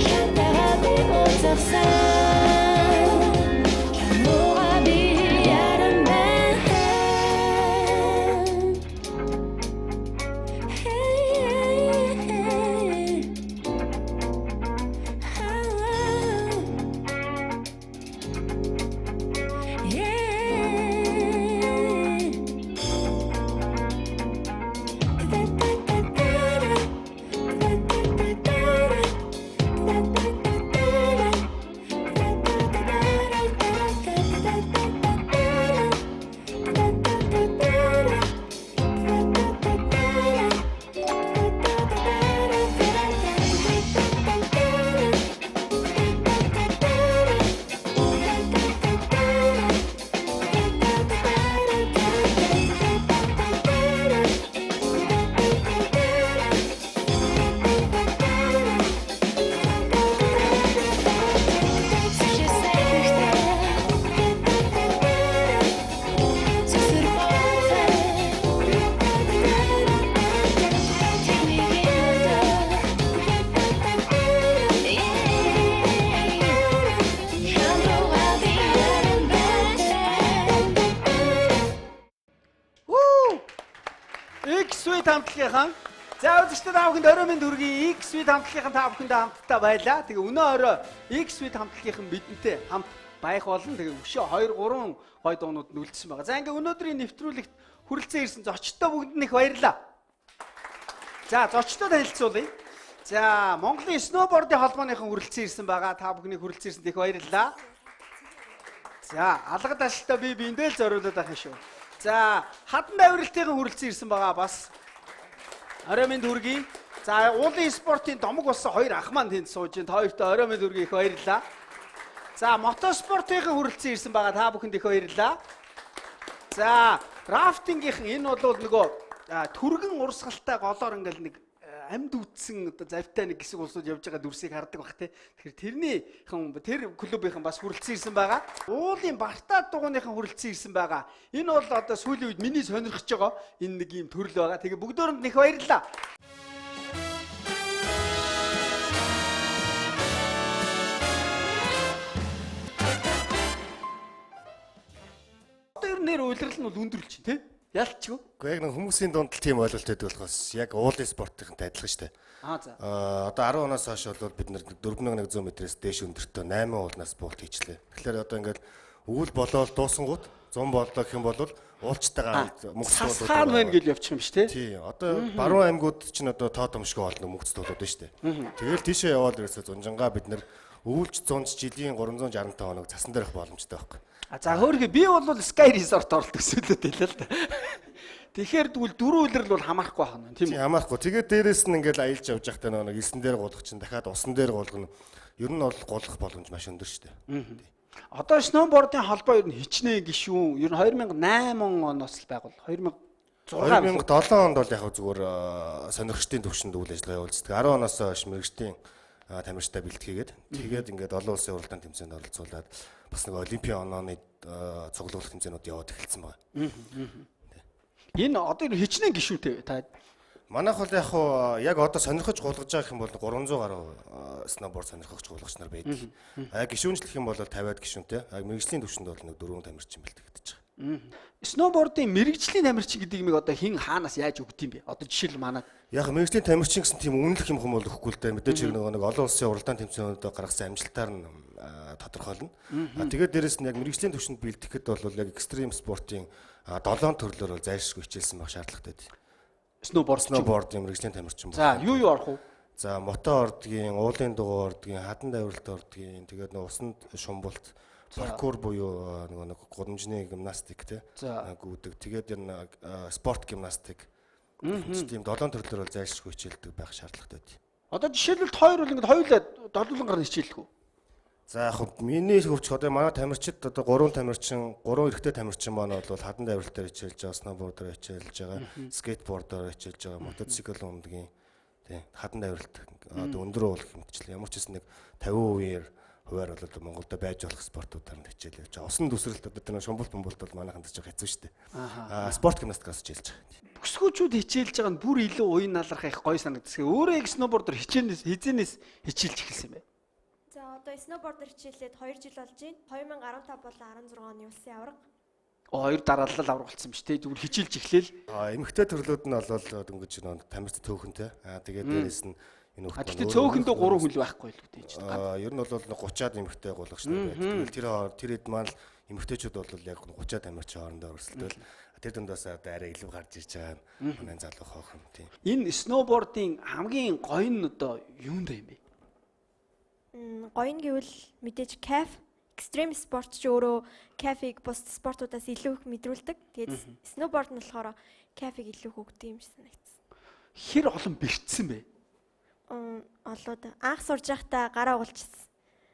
Чамтайгаа би уулзсан. Чамууга би яран байна. Hey, hey, hey. Yeah. Вүү! X-Suite хамтлагийнхан. За үзэгчдээ та бүхэнд орой минь төргийн X-Suite хамтлагийнхан та бүхэндээ хамтдаа байлаа. Тэгээ өнөө орой X-Suite хамтлагийнхан бидэнтэй хамт байх болно. Тэгээ өшөө 2 3 гой дуунууд нь үлдсэн байгаа. За ингээ өнөөдрийн нэвтрүүлэгт хүрэлцэн ирсэн зочдтой бүгдэнд нь их баярлалаа. За зочдтой танилцуулъя. За Монголын сноубордын холбооныхан хүрэлцэн ирсэн байгаа. Та бүхний хүрэлцэн ирсэнд их баярлалаа. За алгад ажилтаа би биендээ л зориулаад байх юм шүү. За хадан давиралтын хүрэлцэн ирсэн байгаа бас орой минь хүргэе. За уулын спортын домог болсон хоёр ах маань тэнд сууж байна. Та хоёртой орой минь хүргэе, их баярлалаа. За мотоспортын хүрэлцэн ирсэн байгаа та бүхэнд их баярлалаа. За рафтингийнхэн энэ бол нөгөө түргэн урсгалтай голоор ингээл нэг амьд үтсэн одоо завтай нэг хэсэг улсууд явж байгаа дүрсийг хардаг бах те. Тэгэхээр тэрнийхэн тэр клубийнхэн бас хүрэлцэн ирсэн байгаа. Уулын бартаа дугууныхан хүрэлцэн ирсэн байгаа. Энэ бол одоо сүүлийн үед миний сонирхож байгаа энэ нэг ийм төрөл байгаа. Тэгээ бүгдөөрэнд нь их баярлалаа. Одоо ер нь нэр улирал нь бол өндөрлөж чинь те. Ялчгүй. Гэхдээ яг нэг хүмүүсийн дунд л тийм ойлголт байдаг болохоос яг уулын спортынхантай адилхан шүү дээ. Аа за. Одоо 10 оноос хойш бол бид нэр 4100 метрээс дээш өндөртөө 8 уулнаас буулт хийчлээ. Тэгэхээр одоо ингээд өвөл болоод дуусангууд 100 боллоо гэх юм бол уулчтайгаа мөнгө Сасхаан байна гэж явчих юм шүү те. Тий. Одоо баруун аймагуд чинь одоо тоо томшгүй олон мөнгөц тулууд байна шүү дээ. Тэгэл тийшээ яваад ерөөсөө зунжангаа бид нэр өвөлж зунж жилийн 365 хоног цасан дээр их боломжтой байхгүй. А за хөөрхий би бол Sky Resort оролт төсөөлөд байлаа л да. Тэгэхээр тэгвэл дөрөв үлрэл бол хамаарахгүй байх нь тийм Тий үү? хамаарахгүй. Тэгээд дээрэс нь ингээл аялж явж байхдаа нөгөө нэг элсэн дээр гулгах чинь дахиад усан дээр гулгана. Ер нь бол гулгах боломж маш өндөр шүү дээ. Одоо сноубордын холбоо ер нь хичнээн гишүүн ер нь 2008 оноос л байгуул 2006 2007 онд бол яг зүгээр сонирхчдын төвшөнд үйл ажиллагаа явуулцдаг. 10 оноос хойш мэрэгжлийн тамирчтай бэлтгээгээд тэгээд ингээд олон улсын уралдаан тэмцээнд оролцуулаад бас нэг олимпийн онооны цуглуулах тэмцээнүүд яваад эхэлсэн байна. Энэ одоо ер нь хичнээн гишүүнтэй вэ та? Манайх бол яг хуу яг одоо сонирхож гулгаж байгаа гэх юм бол 300 гаруй сноуборд сонирхогч гулгагч нар байдаг. А гишүүнчлэх юм бол 50-аад гишүүнтэй. А мэрэгжлийн төвшөнд бол нэг дөрвөн тамирчин бэлтгэгдэж байгаа. Сноубордын мэрэгжлийн тамирчин гэдэг юмыг одоо хэн хаанаас яаж өгд юм бэ? Одоо жишээл манад Яг мэрэгжлийн тамирчин гэсэн тийм үнэлэх юм хүм бол өгөхгүй л дээ. Мэдээч хэрэг нөгөө нэг олон улсын уралдаан тэмцээнүүдэд гаргасан амжилтаар нь тодорхойлно. А тэгээд дээрэс нь яг мэрэгжлийн түвшинд бэлтгэхэд бол яг экстрим спортын долоон төрлөөр бол зайлшгүй хичээлсэн байх шаардлагатай. Сноуборд. Сноубордын мэрэгжлийн тамирчин За юу юу орох вэ? За мото ордгийн, уулын дугуй ордгийн, хадан давиралт ордгийн, тэгээд нөгөө усанд шумбалт, паркур буюу нөгөө нэг гудамжны гимнастик те гүйдэг. Тэгээд энэ спорт гимнастик. Тийм долоон төрлөөр бол зайлшгүй хичээлдэг байх шаардлагатай. Одоо жишээлбэл хоёр бол ингээд хоёулаа долуулангаар нь хичээлдэг үү? За яг хөө миний хөвч одоо манай тамирчид одоо гурван тамирчин, гурван эрэгтэй тамирчин маань бол хадан давиралтаар хичээлж байгаа, сноубордоор хичээлж байгаа, скейтбордоор хичээлж байгаа, мотоцикл ундгийн тий хадан давиралт одоо өндөр уулах мэтчлээ. Ямар ч гэсэн нэг 50% хувиар бол Монголд байж болох спортуудаар нь хичээл явж байгаа. Усан дүсрэлт одоо тэр шумбалт бумбалт бол манайханд ч хэцүү шүү дээ. Аа спорт гимнастикаас хичээлж байгаа. Бүсгүүчүүд хичээлж байгаа нь бүр илүү уян наларх их гоё санагддаг. Өөрөө яг сноубордоор хичээнээс хизэнээс хичээлж эхэлсэн юм бэ? За одоо сноубордер хичээлээд 2 жил болж байна. 2015 болон 16 оны улсын аварга. Хоёр дараалал авраг болсон юм шүү дээ. Зүгээр хичээлж эхлээл. Эмэгтэй төрлүүд нь бол дөнгөж нөө тамирч төөхөнтэй. Тэгээд дээрэс нь энэ А тэгтээ цөөхөндөө 3 хүн л байхгүй л үү тийм. Ер нь бол 30-аад эмэгтэй гулгагч нар байдаг. Тэгэл тэр хэд маань л эмэгтэйчүүд бол яг 30-аад тамирч хоорондоо өрсөлдөөл. Тэр дундаас одоо арай илүү гарч ирж байгаа нь манай залуу хоохон тийм. Энэ сноубордын хамгийн гоё нь одоо юунд юм бэ? Гоё нь гэвэл мэдээж кайф, экстрим спорт ч өөрөө кайфыг бусд спортуудаас илүү их мэдрүүлдэг. Тэгээд сноуборд нь болохоор кайфыг илүү их өгдөг юм шиг санагдсан. Хэр олон бэртсэн бэ? Олоод анх сурж байхдаа гараа угалчихсан.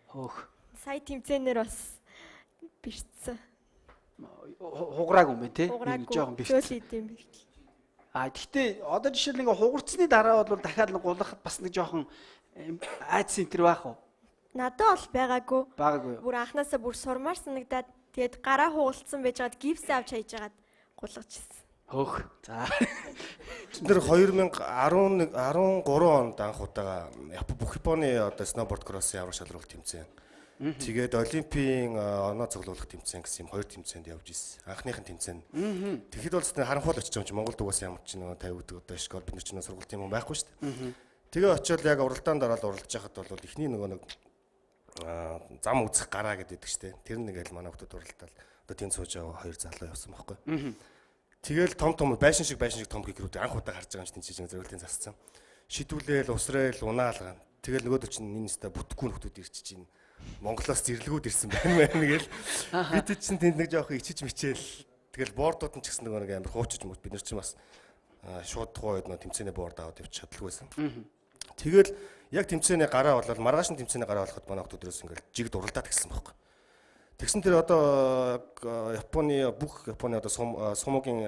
Хөөх. Сая тэмцээнээр бас бэртсэн. Хугараагүй юм байна те. Нэг жоохон бэртсэн. Зөөл идэм бэртэл. А тэгтээ одоо жишээл ингээ хугарцсны дараа бол дахиад нэг гулгахад бас нэг жоохон айдас энтер байх уу? Надад бол байгаагүй. Байгаагүй юу? Бүр анханасаа бүр сурмаар санагдаад тэгээд гараа хугалцсан байжгаад гипс авч хайж хагаад гулгаж ирсэн. Хөөх. За. Тэр 2011 13 онд анх удаага бүх Японы одоо сноуборд кроссын авраг шалралт тэмцээн. Тэгээд олимпийн оноо цуглуулах тэмцээн гэсэн юм хоёр тэмцээнд явж ирсэн. Анхных нь тэмцээн. Тэгэхэд бол зөвхөн харанхуул очиж байгаа юм чи Монголд угаасаа ямар ч нөгөө 50 гэдэг одоо школ бид нар ч нөгөө сургалт юм байхгүй шүү дээ. Тэгээ очиод яг уралдаанд ороод уралдаж байхад бол эхний нөгөө нэг зам үзэх гараа гэдэг шүү дээ. Тэр нэг л манай хүмүүс уралдаал одоо тэнд сууж байгаа хоёр залуу явсан байхгүй. Тэгэл том том байшин шиг том кикрүүд анх удаа харж байгаа юм чинь чинь зөвлөлийн засцсан. Шидүүлээл, усрээл, унаалгаа. Тэгэл нөгөөдөр чинь энэ өстө бүтггүй нөхдүүд ирчих чинь Монголоос зэрлэгүүд ирсэн байна мэн гэл. Бид чинь тэнд нэг жоох ичиж мичээл. Тэгэл бордууд нь ч гэсэн нэг амар хуучиж мөт бид нар чинь бас шууд тухайн үед нөө тэмцээний борд аваад явчих чадалгүйсэн. Тэгэл яг тэмцээний гараа болол маргааш нь тэмцээний гараа болоход манай хүмүүс ингээл жигд уралдаад гисэн байхгүй. Тэгсэн тэр одоо Японы бүх Японы одоо сумогийн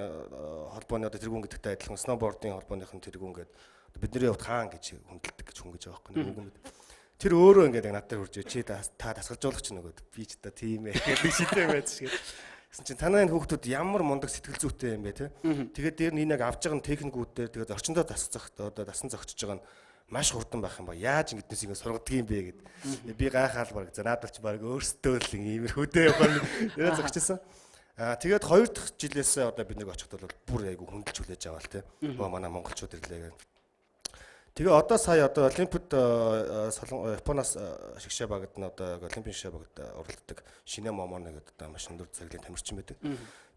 холбооны одоо тэргүүн гэдэгтэй адилхан сноубордын холбооныхон тэргүүн гэдэг бидний хувьд хаан гэж хүндэлдэг гэж хүн гэж байгаа байхгүй нэг үг юм. Тэр өөрөө ингээд яг над дээр хурж чи та дасгалжуулагч нөгөөд би ч та тийм ээ гэж би шидээ байж шиг. Гэсэн чинь танай энэ хүүхдүүд ямар мундаг сэтгэл зүйтэй юм бэ те. Тэгээд дээр нь энэ яг авж байгаа техникүүдээр тэгээд орчиндөө дасцах одоо дасан зогчж байгаа нь маш хурдан байх юм ба. Яаж ингэднээс ингэ сургадаг юм бэ гэд. Би гайхаал баг. За наадал чи баг өөрсдөө л иймэрхүүдээ явах нэрээ зогчсон. Тэгээд хоёр дахь жилээсээ одоо бид нэг очиход бол бүр айгу хөндлөж хүлээж аваал те. Манай монголчууд ирлээ гэх. Тэгээ одоо сая одоо олимпиад Японоос шигшээ багт нь одоо олимпийн шигшээ багт оролцдог Шинэ Момоно гэдэг одоо маш өндөр зэрэглэлийн тамирчин байдаг.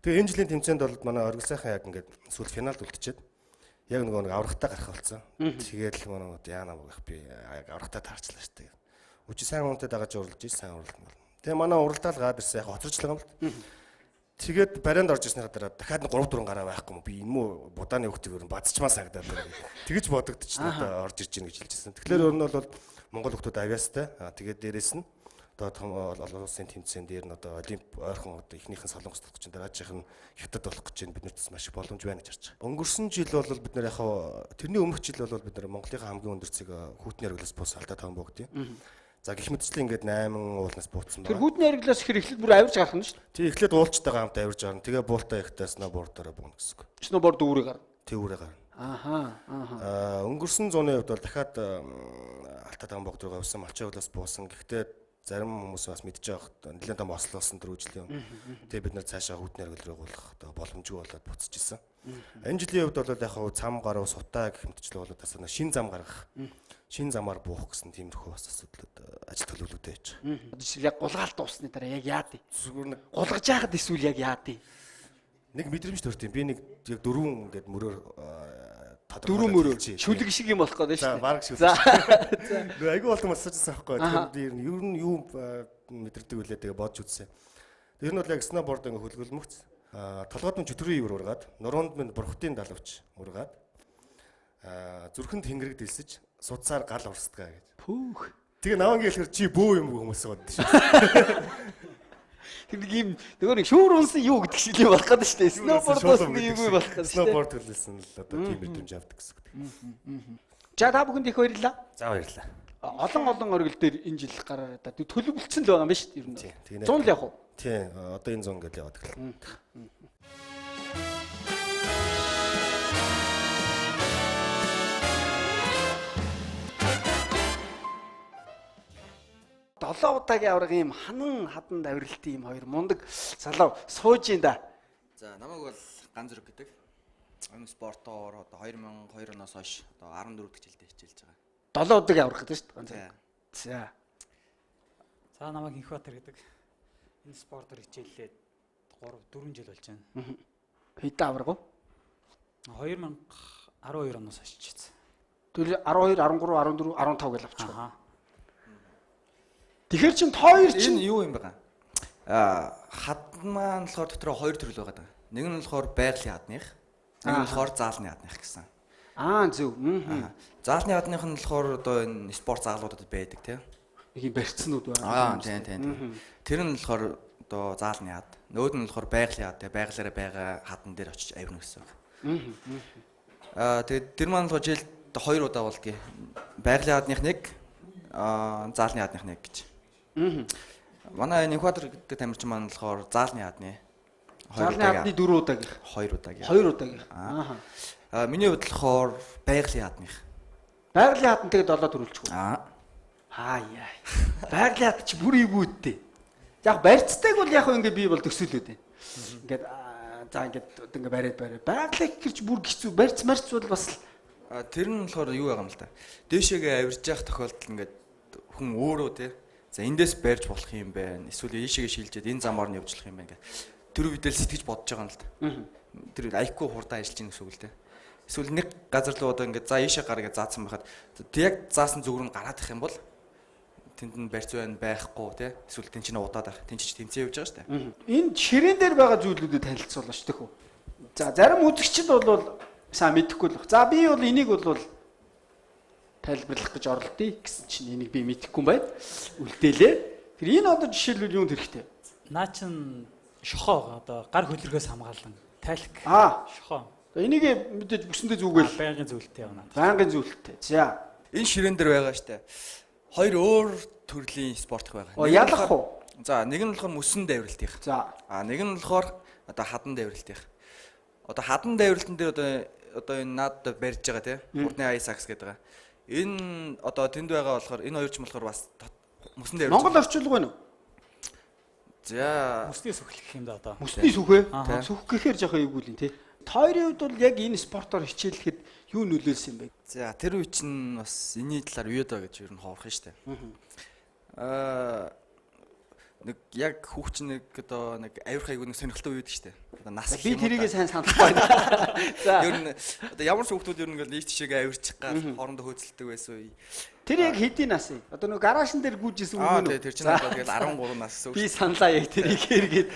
Тэгээ энэ жилийн тэмцээнд бол манай оргил сайхан яг ингээд сүүл финалд үлдчихэд яг нөгөө нэг аврагтаа гарах болсон. Тэгээд л манай яана богох би яг аврагтаа таарчлаа шүү дээ. Үчи сайн хүнтэй дагаж уралж ич сайн уралдана. Тэгээ манай уралдаал гаад ирсэн яг хоцорчлага юм л. Тэгээд барианд орж ирснийхаа дараа дахиад 3 4 гараа байхгүй юм. Би энэ мүү будааны хүүхдийг өөр бадчмаа санагдаад байна. Тэгэж бодогдчих надад орж ирж гин гэж хэлжсэн. Тэгэхээр өөр нь бол Монгол хүүхдүүд авьяастай. Тэгээд дээрэс нь одоо том олон улсын тэмцээн дээр нь одоо олимп ойрхон одоо эхнийхэн солонгос болох гэж дараачих нь хятад болох гэж байна. Бид нарт маш их боломж байна гэж харж байгаа. Өнгөрсөн жил бол бид нар яг тэрний өмнөх жил бол бид нар Монголынхаа хамгийн өндөр цэг хүүтний оргилоос буусан алдаа таван богд юм. За гэх мэтчлэн ингээд 8 уулнаас бууцсан байна. Тэр хүүтний оргилоос ихэр эхлээд бүр авирж гарах нь шүү дээ. Тий, эхлээд уулчтайгаа хамт авирж гарна. Тэгээ буултаа ихтэй сноубордороо бууна гэсэн үг. Сноуборд үүрээ гарна. Тий, үүрээ гарна. Ааха. Аа, өнгөрсөн зууны хувьд бол дахиад алдаа таван богд руу явсан, малчин оргилоос буусан. Гэхдээ зарим хүмүүс бас мэдж байгаа нэлээд том осол болсон тэр үжлийн. Тэгээ бид нар цаашаа хүүтний оргил рүү гулгах одоо боломжгүй болоод буцаж исэн. Энэ жилийн хувьд бол яг хав цам гарав сутаа гэх мэтчлэг болоод бас шин зам гаргах, шин замаар буух гэсэн тиймэрхүү бас асуудлууд ажил төлөвлөгөөтэй байж байгаа. Одоо жишээл яг гулгаалт дуусны дараа яг яад вэ? Зүгээр нэг гулгаж яхад эсвэл яг яад вэ? Нэг мэдрэмж төрт юм. Би нэг яг дөрвөн ингээд мөрөөр дөрвөн мөрөөр шүлэг шиг юм болох гэдэг шүү дээ. Бараг шүлэг. Нөө айгүй болон массажсан байхгүй. Тэгэхээр би ер нь юу мэдэрдэг үлээ тэгээ бодж үзсэн. Тэр нь бол яг сноуборд ингээ хөлгөлмөгц. Толгойд нь чөтгөрийн ивэр ургаад, нуруунд минь бурхтын далавч ургаад, зүрхэнд тэнгэрэг дэлсэж, судсаар гал урсдгаа гэж. Пүүх. Тэгээ навангийн хэлэхэр чи бөө юм хүмүүс боддоо шүү. Тэр нэг юм нөгөө нэг шүүр унсан юу гэдэг шиг юм болох гэдэг шүү дээ. Сноуборд нэг юм болох гэдэг шүү дээ. Сноуборд хөлсөн л одоо тийм мэдрэмж авдаг гэсэн үг. За та бүхэнд их баярлалаа. За баярлалаа. Олон олон оргил дээр энэ жил гараараа да. Төлөвлөсөн л байгаа юм байна шүү дээ. Ер нь. 100 л явах уу? Тий, одоо энэ 100 гэж яваад гэлээ. 7 удаагийн аварга ийм ханан хадан давиралтай ийм хоёр мундаг залуу сууж ин да. За намайг бол Ганзүрэг гэдэг. Энэ спортоор одоо 2002 оноос хойш одоо 14 дахь жилдээ хичээлж байгаа. 7 удаагийн аварга гэдэг шүү дээ Ганзүрэг. За. За намайг Инхбатар гэдэг. Энэ спортоор хичээллээд 3 4 жил болж байна. Хэдэн аварга вэ? 2012 оноос хойш хичээсэн. Тэгвэл 12, 13, 14, 15 гэж авчих. Аха. Тэгэхээр чин хоёр чин Энэ юу юм бэ? Аа хад маань болохоор дотор хоёр төрөл байгаа даа. Нэг нь болохоор байгалийн хадных, нэг нь болохоор заалны хадных гэсэн. Аа зөв. Заалны хадных нь болохоор одоо энэ спорт заалуудад байдаг тийм. Нэг юм барьцнууд байна. Аа тийм тийм. Тэр нь болохоор одоо заалны хад. Нөгөөд нь болохоор байгалийн хад. Байгалаараа байгаа хадан дээр очиж авирна гэсэн үг. Аа тэгээд тэр маань болохоор жилд 2 удаа болдгийг. Байгалийн хадных нэг, аа заалны хадных нэг гэж. Манай энэ Инхбатар гэдэг тамирчин маань болохоор заалны хадны Заалны хадны 4 удаагийнх. 2 удаагийнх. 2 удаагийнх. Аа. Аа миний хувьд болохоор байгалийн хадных. Байгалийн хадан тэгээд 7 төрүүлчих үү? Аа. Аа яа. Байгалийн хад чи бүр эвгүүдтэй. Яг барьцтайг бол яг ингээ би бол төсөөлөд байна. Ингээд за ингээд ингээ бариад бариад. Байгалийн гэхэр чи бүр хэцүү. Барьц марц бол бас л Тэр нь болохоор юу байгаа юм л та. Дээшээгээ авирж явах тохиолдолд ингээд хүн өөрөө те. За эндээс барьж болох юм байна. Эсвэл ийшээгээ шилжээд энэ замаар нь явж болох юм байна гэх. Тэр үедээ л сэтгэж бодож байгаа юм л та. Тэр аяхгүй хурдан ажиллаж гин гэсэн үг л те. Эсвэл нэг газар руу одоо ингээд за ийшээ гар гэж заасан байхад яг заасан зүгэр нь гараад их юм бол тэнд нь барьц байна байхгүй те. Эсвэл тэн чинь удаад байх. Тэн чинь тэмцээн явж байгаа шүү дээ. Энэ ширээн дээр байгаа зүйлүүдэд танилцуулна шүү дээ. За зарим үзэгчд бол сайн мэдэхгүй л баг. За би бол энийг бол тайлбарлах гэж оролдъё гэсэн чинь энийг би мэдэхгүй юм байна. Үлдээлээ. Тэр энэ одоо жишээлбэл юунд хэрэгтэй? Наа чин шохоо одоо гар хөлргөөс хамгаалan тайлк. Аа. Шохоо. Энийг мэдээж бүсэндээ зүгэл байнгын зүйлтэй явна. Байнгын зүйлтэй. За. Энэ ширээн дээр байгаа штэ. Хоёр өөр төрлийн спорт их байгаа. Оо ялах уу? За, нэг нь болохоор мөсөн дайвралтынх. За. А нэг нь болохоор одоо хадан дайвралтынх. Одоо хадан дайвралтан дээр одоо энэ наад барьж байгаа тий. Хурдны ай сакс гэдэг байгаа. Энэ одоо тэнд байгаа болохоор энэ хоёр ч болохоор бас мөсөн дайвралт. Монгол орчуулга байна уу? За. Мөсний сүхлэх юм да одоо. Мөсний сүхээ. Сүх гэхээр жоохон эвгүй л юм тий. Тойрын хувьд бол яг энэ спортоор хичээлэхэд юу нөлөөлсөн юм бэ? За тэр үе чинь бас энэний талаар юу даа гэж ер нь хоорох нь штэ. Аа нэг яг хүүхч нэг одоо нэг авирах айгуу нэг сонирхолтой үед штэ. Одоо нас би тэрийгээ сайн санахгүй байна. За. Ер нь одоо ямар ч хүүхдүүд ер нь ингээл нийт тишээгээ авирчих гал хоорондоо хөөцөлдөг байсан үе. Тэр яг хэдийн нас юм? Одоо нөгөө гараашн дээр гүйжсэн үг үү? Аа тэр чинь одоо тэгэл 13 нас гэсэн үг. Би саналаа яг тэрийг хэрэгээд.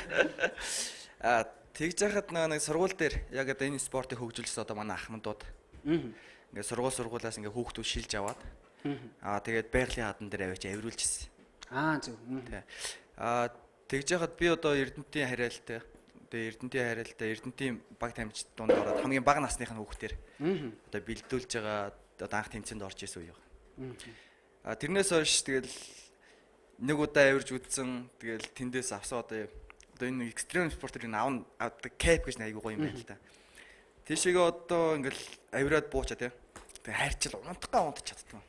Аа тэгж яхад нэг сургууль дээр яг одоо энэ спортыг хөгжүүлсэн одоо манай ахмадууд. Ингээд сургуулиас ингээд хүүхдүүд шилж аваад. Аа тэгээд байгалийн хадан дээр аваач авируулж ирсэн. Аа зөв. Аа тэгж яхад би одоо Эрдэнтийн хариалтай. Тэгээ Эрдэнтийн хариалтай Эрдэнтийн баг тамирчид дунд ороод хамгийн бага насных нь хүүхдээр одоо бэлдүүлж байгаа одоо анх тэмцээнд орж исэн үе байна. Аа тэрнээс хойш тэгэл нэг удаа авирж үзсэн. Тэгэл тэндээс авсан одоо энэ экстрим спортын энэ авдаг кэп гэж нэг айгуу гоё юм байна л да. Тийшээгээ одоо ингээл авираад буучаа тий. Тэгээ хайрчил унтгаа унтчих чаддгүй.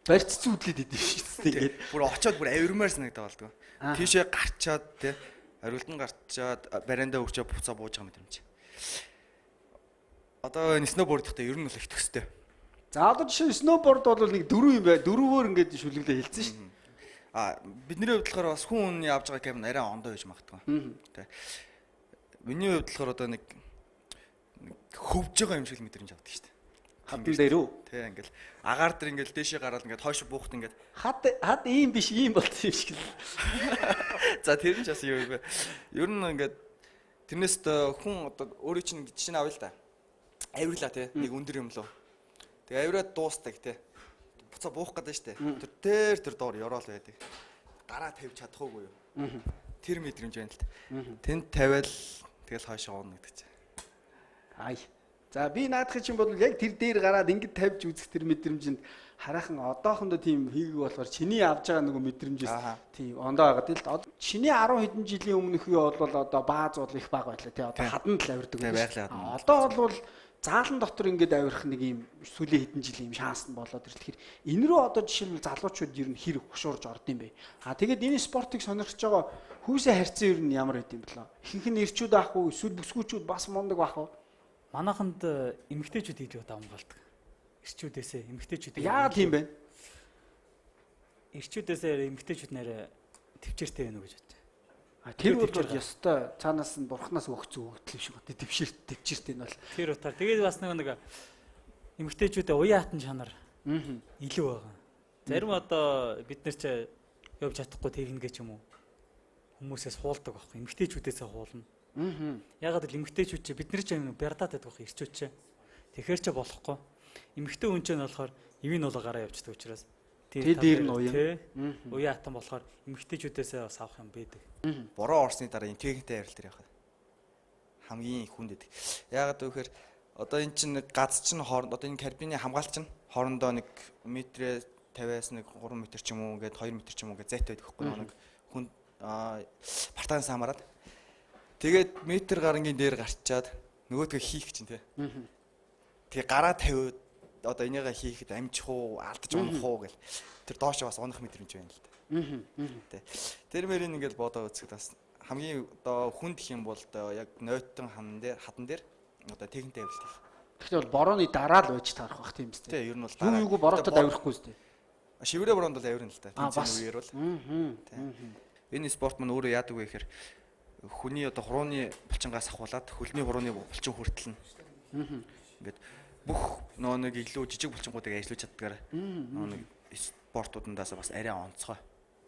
Барьц зүүдлээд идэв шүү дээ ингээд. Бүр очиод бүр авирмаар санагдаа болдгоо. Тийшээ гарчаад тий. Оргилдон гарчаад бариандаа өрчөө буцаа бууж байгаа мэдрэмж. Одоо энэ сноубордтой ер нь бол их төстэй. За одоо жишээ нь сноуборд бол нэг дөрөв юм бай. Дөрөвөөр ингээд шүлэглээ хэлсэн шүү дээ. А бидний хувьд болохоор бас хүн хүний авж байгаа кабин арай ондоо байж магадгүй. Тэ. Миний хувьд болохоор одоо нэг хөвж байгаа юм шиг л мэдрэмж авдаг шүү дээ. Хатан дээр үү? Тэ ингээл агаар дээр ингээл дээшээ гараад ингээд хойш буухт ингээд хад ийм биш ийм болсон юм шиг л. За тэр нь ч бас юу юм бэ? Ер нь ингээд тэрнээс хүн одоо өөрөө чинь жишээ нь авъя л да. Авирлаа тэ нэг өндөр юм лөө. Тэгээ авираад дуустдаг тэ. Буцаа буух гэдэг шүү дээ. Тэр доор ёроол байдаг. Гараа тавьж чадахгүй юу? Тэр мэдрэмж байна л та. Тэнд тавиал тэгэл хойш уuna гэдэг чинь. Ай. За би наадах чинь бол яг тэр дээр гараад ингэж тавьж үзэх тэр мэдрэмжинд хараахан одоохондоо тийм хийгээг болохоор чиний авж байгаа нөгөө мэдрэмжээс тийм ондоо байгаа тийм л. Чиний 10 хэдэн жилийн өмнөх үе бол одоо бааз бол их бага байлаа тий. Одоо хаданд л авирдаг байсан. Одоо бол Заалан дотор ингээд авирах нэг юм сүүлийн хэдэн жилийн юм шанс нь болоод ирлэхээр энэ рүү одоо жишээлбэл залуучууд ер нь хэр хушуурж орд юм бэ? А тэгээд энэ спортыг сонирхож байгаа хүүсээ харьцан ер нь ямар байд юм бэлээ? Ихэнх нь эрчүүд аах уу эсвэл бүсгүүчүүд бас мундаг бах уу? Манайханд эмэгтэйчүүд илүү давмгаалдаг. Эрчүүдээсээ эмэгтэйчүүд. Яагаад тийм бэ? Эрчүүдээсээ эмэгтэйчүүд нэрэ төвчээртэй байна уу гэж бодож. А тэр бол ёстой цаанаас нь бурхнаас өгсөн өгдөл юм шиг байна. Төвчээртэй нь бол тэр утгаар тэгээд бас нэг эмэгтэйчүүдээ уян хатан чанар илүү байгаа. Зарим одоо бид нар ч явж чадахгүй тэгнэ ч юм уу хүмүүсээс хуулдаг байхгүй. Эмэгтэйчүүдээсээ хуулна. Ягаад гэвэл эмэгтэйчүүд чи бид нар ч юм бярдаад байдаг байхгүй эрчүүд чи. Тэгэхээр ч болохгүй. Эмэгтэй хүн чинь болохоор ивийн уулаа гараа явждаг учраас тэр дээр нь уян. Уян хатан болохоор эмэгтэйчүүдээсээ бас авах юм байдаг. Бороо орсны дараа энэ техниктэй авирал дээр явах хамгийн хүнд байдаг. Яагаад гэвэл одоо энэ чинь гац чинь хооронд одоо энэ карбины хамгаалт чинь хоорондоо нэг метрээ 50-аас нэг 3 м ч юм уу ингээд 2 м ч юм уу ингээд зайтай байдаг байхгүй нэг хүн партаан самараад тэгээд метр гарангийн дээр гарчаад нөгөөдгөө хийх чинь тий. Тэгээ гараа тавиад одоо энийгээ хийхэд амжих уу, алдаж унах уу гэл тэр доошоо бас унах мэдрэмж байна л да. Тэ. Тэр мөрийг ингээл бодоо үзэхэд бас хамгийн одоо хүнд их юм бол одоо яг нойтон хан дээр хадан дээр одоо техниктэй авилт их. Гэхдээ бол борооны дараа л байж таарах бах тийм үстэй. Тэ ер нь бол дараа. Юу юугүй бороотод авирэхгүй үстэй. Шиврээ бороонд бол авирна л да. Тэнцэн үеэр бол. Энэ спорт мань өөрөө яадаг вэ гэхээр хүний одоо хурууны булчингаас ахуулаад хөлний хурууны булчин хүртэл нь. Ингээд бүх нөө нэг илүү жижиг булчингуудыг ажиллуулж чаддгаар нөө нэг спортуудандаас бас арай онцгой.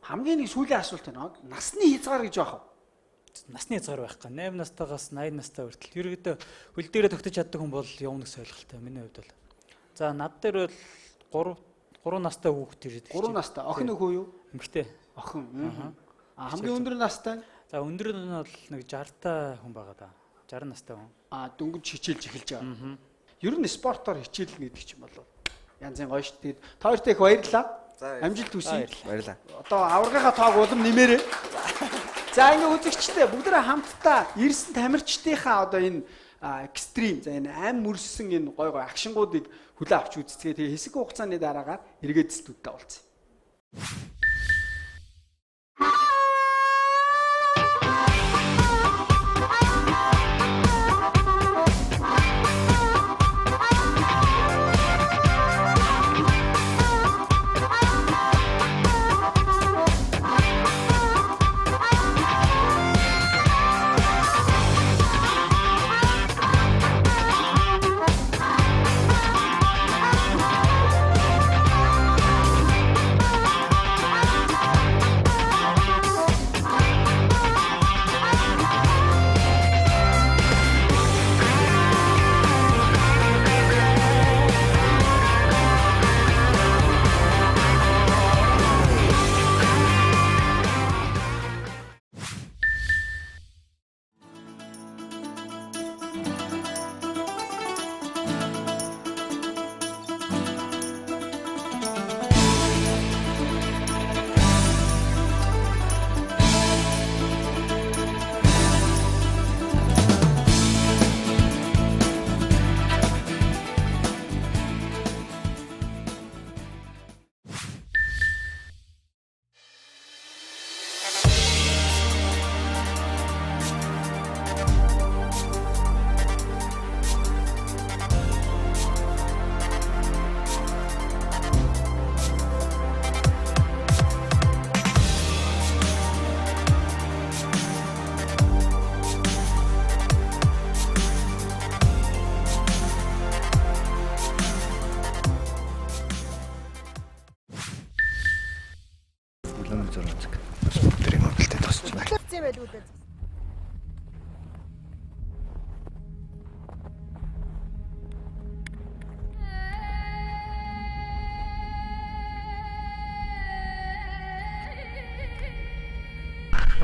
Хамгийн нэг сүүлийн асуулт байна. Насны хязгаар гэж байх уу? Насны хязгаар байхгүй. 8 настайгаас 80 настай хүртэл. Ерөөдөө хөл дээрээ тогтож чаддаг хүн бол явна гэсэн ойлголттой миний хувьд бол. За над дээр бол 3 настай хүүхэд ирээд. 3 настай. Охин өхөө юу? Эмэгтэй. Охин. А хамгийн өндөр настай? За өндөр нь бол нэг 60 та хүн байгаа да. 60 настай хүн. А дөнгөж хичээлж эхэлж байгаа. Ер нь спортоор хичээлнэ гэдэг чинь бол янзын гоё шүү дээ. Та хоёрт их баярлалаа. Амжилт хүсье. Баярлалаа. Одоо аваргынхаа тоог улам нэмээрэй. За ингээ үзэгчдээ бүгдээ хамтдаа ирсэн тамирчдынхаа одоо энэ экстрим за энэ ам мөрссөн энэ гой гой агшингуудыг хүлээн авч үзцгээе. Тэгээ хэсэг хугацааны дараагаар эргээд студид уулзъя.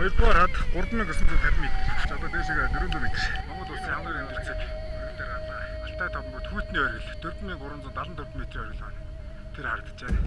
Хоёрдугаар хад 3950 м. За одоо дээшээ 400 м. Монгол улсын хамгийн өндөр цэг оргил дээр гарлаа. Алтай тавмууд хүйтний оргил 4374 м-ийн оргил байна. Тэр харагдаж байна.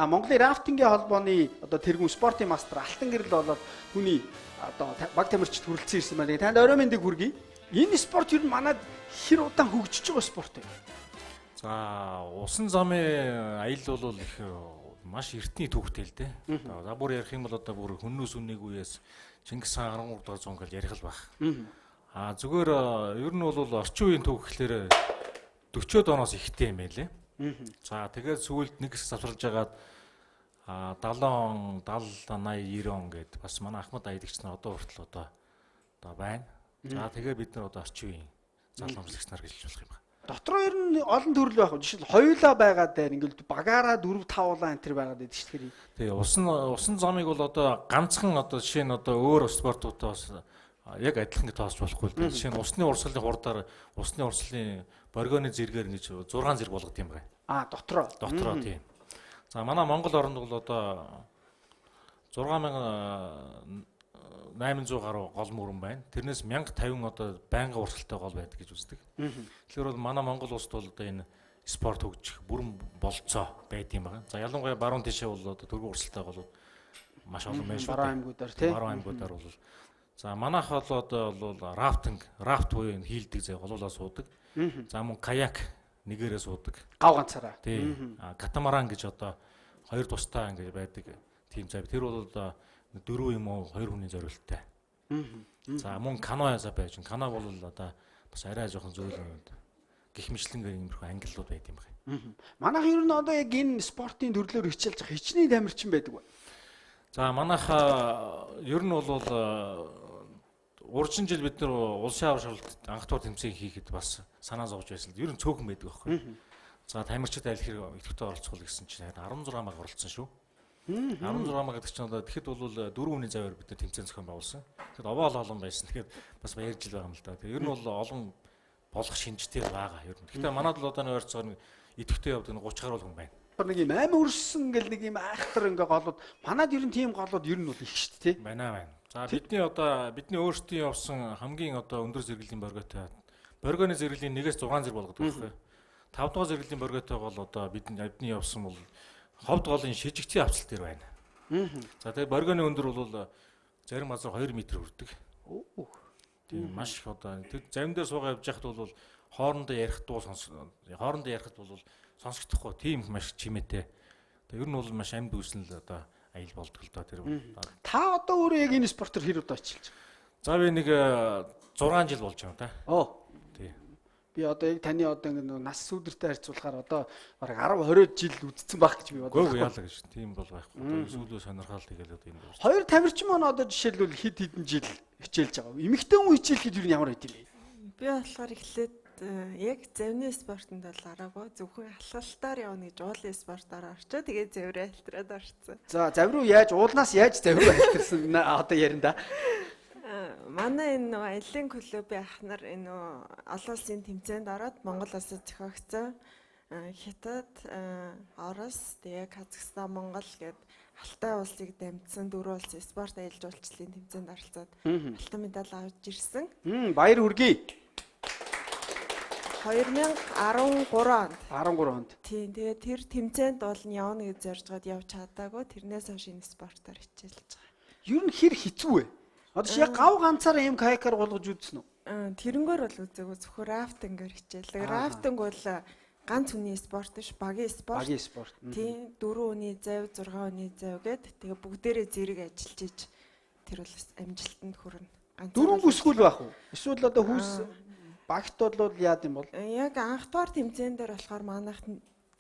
Монголын рафтингийн холбооны одоо тэргүүн спортын мастер Алтан гэрэл болоод түүний одоо баг тамирчид хүрэлцэн ирсэн байна. Тэгээд танд орой мэндийг хүргэе. Энэ спорт ер нь манад хэр удаан хөгжиж байгаа спорт вэ? За усан замын аялал бол их маш эртний түүхтэй л дээ. За бүр ярих юм бол одоо бүр хүннөөс үнээг үеэс Чингис хаан 13 дугаар зуун гэж ярих л байх. А зүгээр ер нь бол орчин үеийн түүх гэхлээр 40-од оноос ихтэй юм байлээ. За тэгээд сүүлд нэг хэсэг завсарлаж агаад 70 он, 70 80 90 он гэд бас манай Ахмад аялагч нар одоо хүртэл одоо байна. За тэгээд бид нар одоо орчин үеийн залуу амрлагч нар гэж хэлж болох юм байна. Дотроо ер нь олон төрөл байх. Жишээл хоёулаа байгаа дээр ингээл багаараа 4 5 улаан энэ төр байгаад байдаг шүү дээ. Тэгээ усан замыг бол одоо ганцхан одоо жишээ нь одоо өөр спортуудтай бас яг адилхан гэж тооцож болохгүй л дээ. Жишээ нь усны урсгалын хурдаар усны урсгалын боргионы зэргээр ингэж 6 зэрэг болгод юм байна. А дотроо. Дотроо тийм. За манай Монгол оронд бол одоо 6800 гаруй гол мөрөн байна. Тэрнээс 1050 одоо байнгын урсгалтай гол байдаг гэж үздэг. Тэгэхээр бол манай Монгол улсад бол одоо энэ спорт хөгжих бүрэн болцоо байд юм байна. За ялангуяа баруун тишээ бол одоо түргэн урсгалтай голууд маш олон байна шүү дээ. Баруун аймагуудаар тий. Баруун аймагуудаар бол за манайх бол одоо бол рафтинг, рафт буюу энэ хийлдэг зэ голуулаа суудаг. За мөн каяк нэгээрээ суудаг. Гав ганцаараа. Тий. Катамаран гэж одоо хоёр тустай ингэж байдаг тийм зав. Тэр бол одоо дөрөв юм уу хоёр хүний зориулттай. За мөн каноэ за байж. Кано бол одоо бас арай жоохон зөөл юм. Гэх мэтлэнгээр иймэрхүү ангиллууд байд юм байна. Манайх ер нь одоо яг энэ спортын төрлөөр хичээлж байгаа хичнээн тамирчин байдаг вэ? За манайх ер нь бол урчин жил бид нар улсын авар шалгалт анх дугаар тэмцээн хийхэд бас санаа зовж байсан. Ер нь цөөхөн байдаг байхгүй. За тамирчид аль хэрэг идэвхтэй оролцох гэсэн чинь 16 маг оролцсон шүү. 16 маг гэдэг чинь одоо тэгэхэд бол дөрвөн хүний заваар бид нар тэмцээн зохион байгуулсан. Тэгэхэд овоол олон байсан. Тэгэхээр бас баяр жил байгаа юм л да. Тэгээ ер нь бол олон болох шинжтэй байгаа ер нь. Гэхдээ манад бол одоо нэг ойрцоогоор нэг идэвхтэй явдаг нэг 30 гаруй хүн байна. Нэг юм амь өрсөн гэл нэг юм айхтар ингээ голууд манад ер нь тийм голууд ер нь бол их шүү дээ тий. Байна байна. За бидний одоо бидний өөрсдийн явсан хамгийн одоо өндөр зэрэглэлийн борготой боргионы зэрэглэлийн 1-ээс 6 зэрэг болгодог байхгүй. 5 дугаар зэрэглэлийн борготой гол одоо бидний явсан бол ховд голын шижигчийн авцал дээр байна. За тэгээ боргионы өндөр бол зарим газар 2 м хүрдэг. Тийм маш их одоо тэр зарим дээр суугаа явж байхад бол хоорондоо ярих дуу сонс хоорондоо ярихад бол сонсогдохгүй тийм маш чимээтэй. Тэгээ ер нь бол маш амьд үүсэн л одоо аял болдог л доо тэр. Та одоо өөрөө яг энэ спортоор хэр удаа хичээлж байгаа? За би нэг 6 жил болж байна та. Оо. Тий. Би одоо яг таны одоо ингэ нөө нас сүдэртэй харьцуулахаар одоо бараг 10 20 жил үдцсэн байх гэж би бодлоо. Гөө яалаа гэж тийм бол байхгүй. Одоо сүүлөө сонирхол тэгэл одоо энэ. Хоёр тамирчин маань одоо жишээлбэл хэд хэдэн жил хичээлж байгаа. Эмэгтэй хүн хичээлэхэд юу ямар байд юм бэ? Би болохоор эхлээд яг завны спортонд бол араагүй зөвхөн алхалтаар явна гэж уулын спортоор орчоо тэгээ завраа альтраад орцсон. За завь руу яаж уулнаас яаж завь руу альтарсан одоо ярина да. Манай энэ нөгөө аялын клубын ах нар энэ нөгөө олон улсын тэмцээнд ороод Монгол улсад зохиогдсон Хятад, Орос, тэгээ Казахстан, Монгол гээд Алтай улсыг дамжсан дөрвөн улсын спорт аялал жуулчлалын тэмцээнд оролцоод алтан медаль авч ирсэн. Баяр хүргэе. 2013 онд. 13 онд. Тийм, тэгээ тэр тэмцээнд бол нь явна гэж зорж гад явж чадаагүй. Тэрнээс хойш энэ спортоор хичээлж байгаа. Ер нь хэр хэцүү вэ? Одоо чи яг гав ганцаараа юм каякаар гулгаж үзсэн үү? Тэрнгээр бол үзээгүй зөвхөн рафтингээр хичээлдэг. Рафтинг бол ганц хүний спорт биш, багийн спорт. Багийн спорт. Тийм, 4 хүний зав, 6 хүний зав гээд тэгээ бүгдээрээ зэрэг ажиллаж иж тэр бол амжилтанд хүрнэ. Дөрвөн бүсгүүл байх уу? Эсвэл одоо хүүс багт бол яад юм бол? Яг анхдугаар тэмцээн дээр болохоор манайх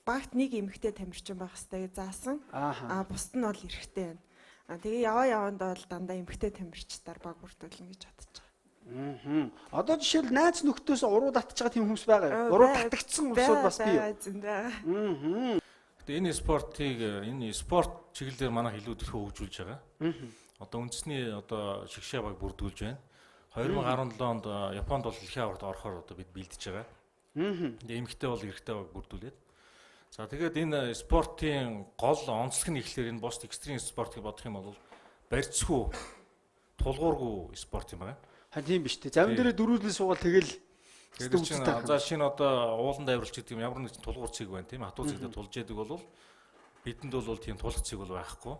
багт нэг эмэгтэй тамирчин байх хэрэгтэй гэж заасан. Аа бусд нь бол эрэгтэй байна. Аа тэгээ яваа явандаа бол дандаа эмэгтэй тамирчдаар баг бүрдүүлнэ гэж бодож байгаа. Одоо жишээл найз нөхдөөс уруу татж байгаа тийм хүмүүс байгаа юу? Уруу татагдсан улсууд бас бий юу? Гэтэ энэ спортыг энэ спорт чиглэлээр манайх илүү төлхөө хөгжүүлж байгаа. Одоо үндэсний одоо шигшээ баг бүрдүүлж байна. 2017 онд Японд бол дэлхийн аваргад орохоор одоо бид бэлдэж байгаа. Тэгээ эмэгтэй бол эрэгтэй баг бүрдүүлээд. За тэгээд энэ спортын гол онцлог нь ихлээр энэ бус экстрим спорт гэж бодох юм бол барьцгүй тулгуургүй спорт юм байна. Харин тийм биш үү. Завин дээрээ дөрвөлээ суугаад тэгэл тэгээд чинь за шинэ одоо ууланд авирлч гэдэг юм ямар нэг тулгуур цэг байна тийм хатуу цэгтээ тулж яадаг бол Бидэнд бол тийм тулах цэг бол байхгүй.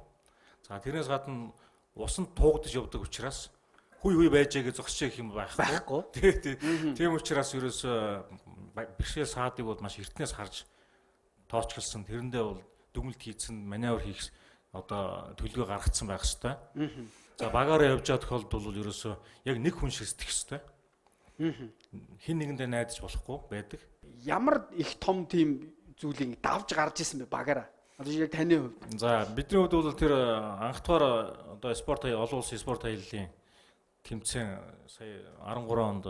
За тэрнээс гадна усанд туугдаж явдаг учраас хүй хүй байжээ гэж зогсож гэх юм байхгүй. Тий. Тийм учраас ерөөсөө бэрхшээл саадыг бол маш эртнээс харж тоочглсон. Тэрэндээ бол дүгнэлт хийцэн, маневр хийх одоо төлөвлөгөө гаргацсан байх хэвээр. За багаараа явж байгаа тохиолдолд бол ерөөсөө яг нэг хүн ширтэх хэвээр. Хин нэгэндээ найдаж болохгүй байдаг. Ямар их том тийм зүйлийг давж гарч исэн бэ багаараа? Одоо яг таны хувьд. За бидний хувьд бол тэр анхдугаар одоо спорт олон улсын спорт аяллаа тэмцээн сая 13 онд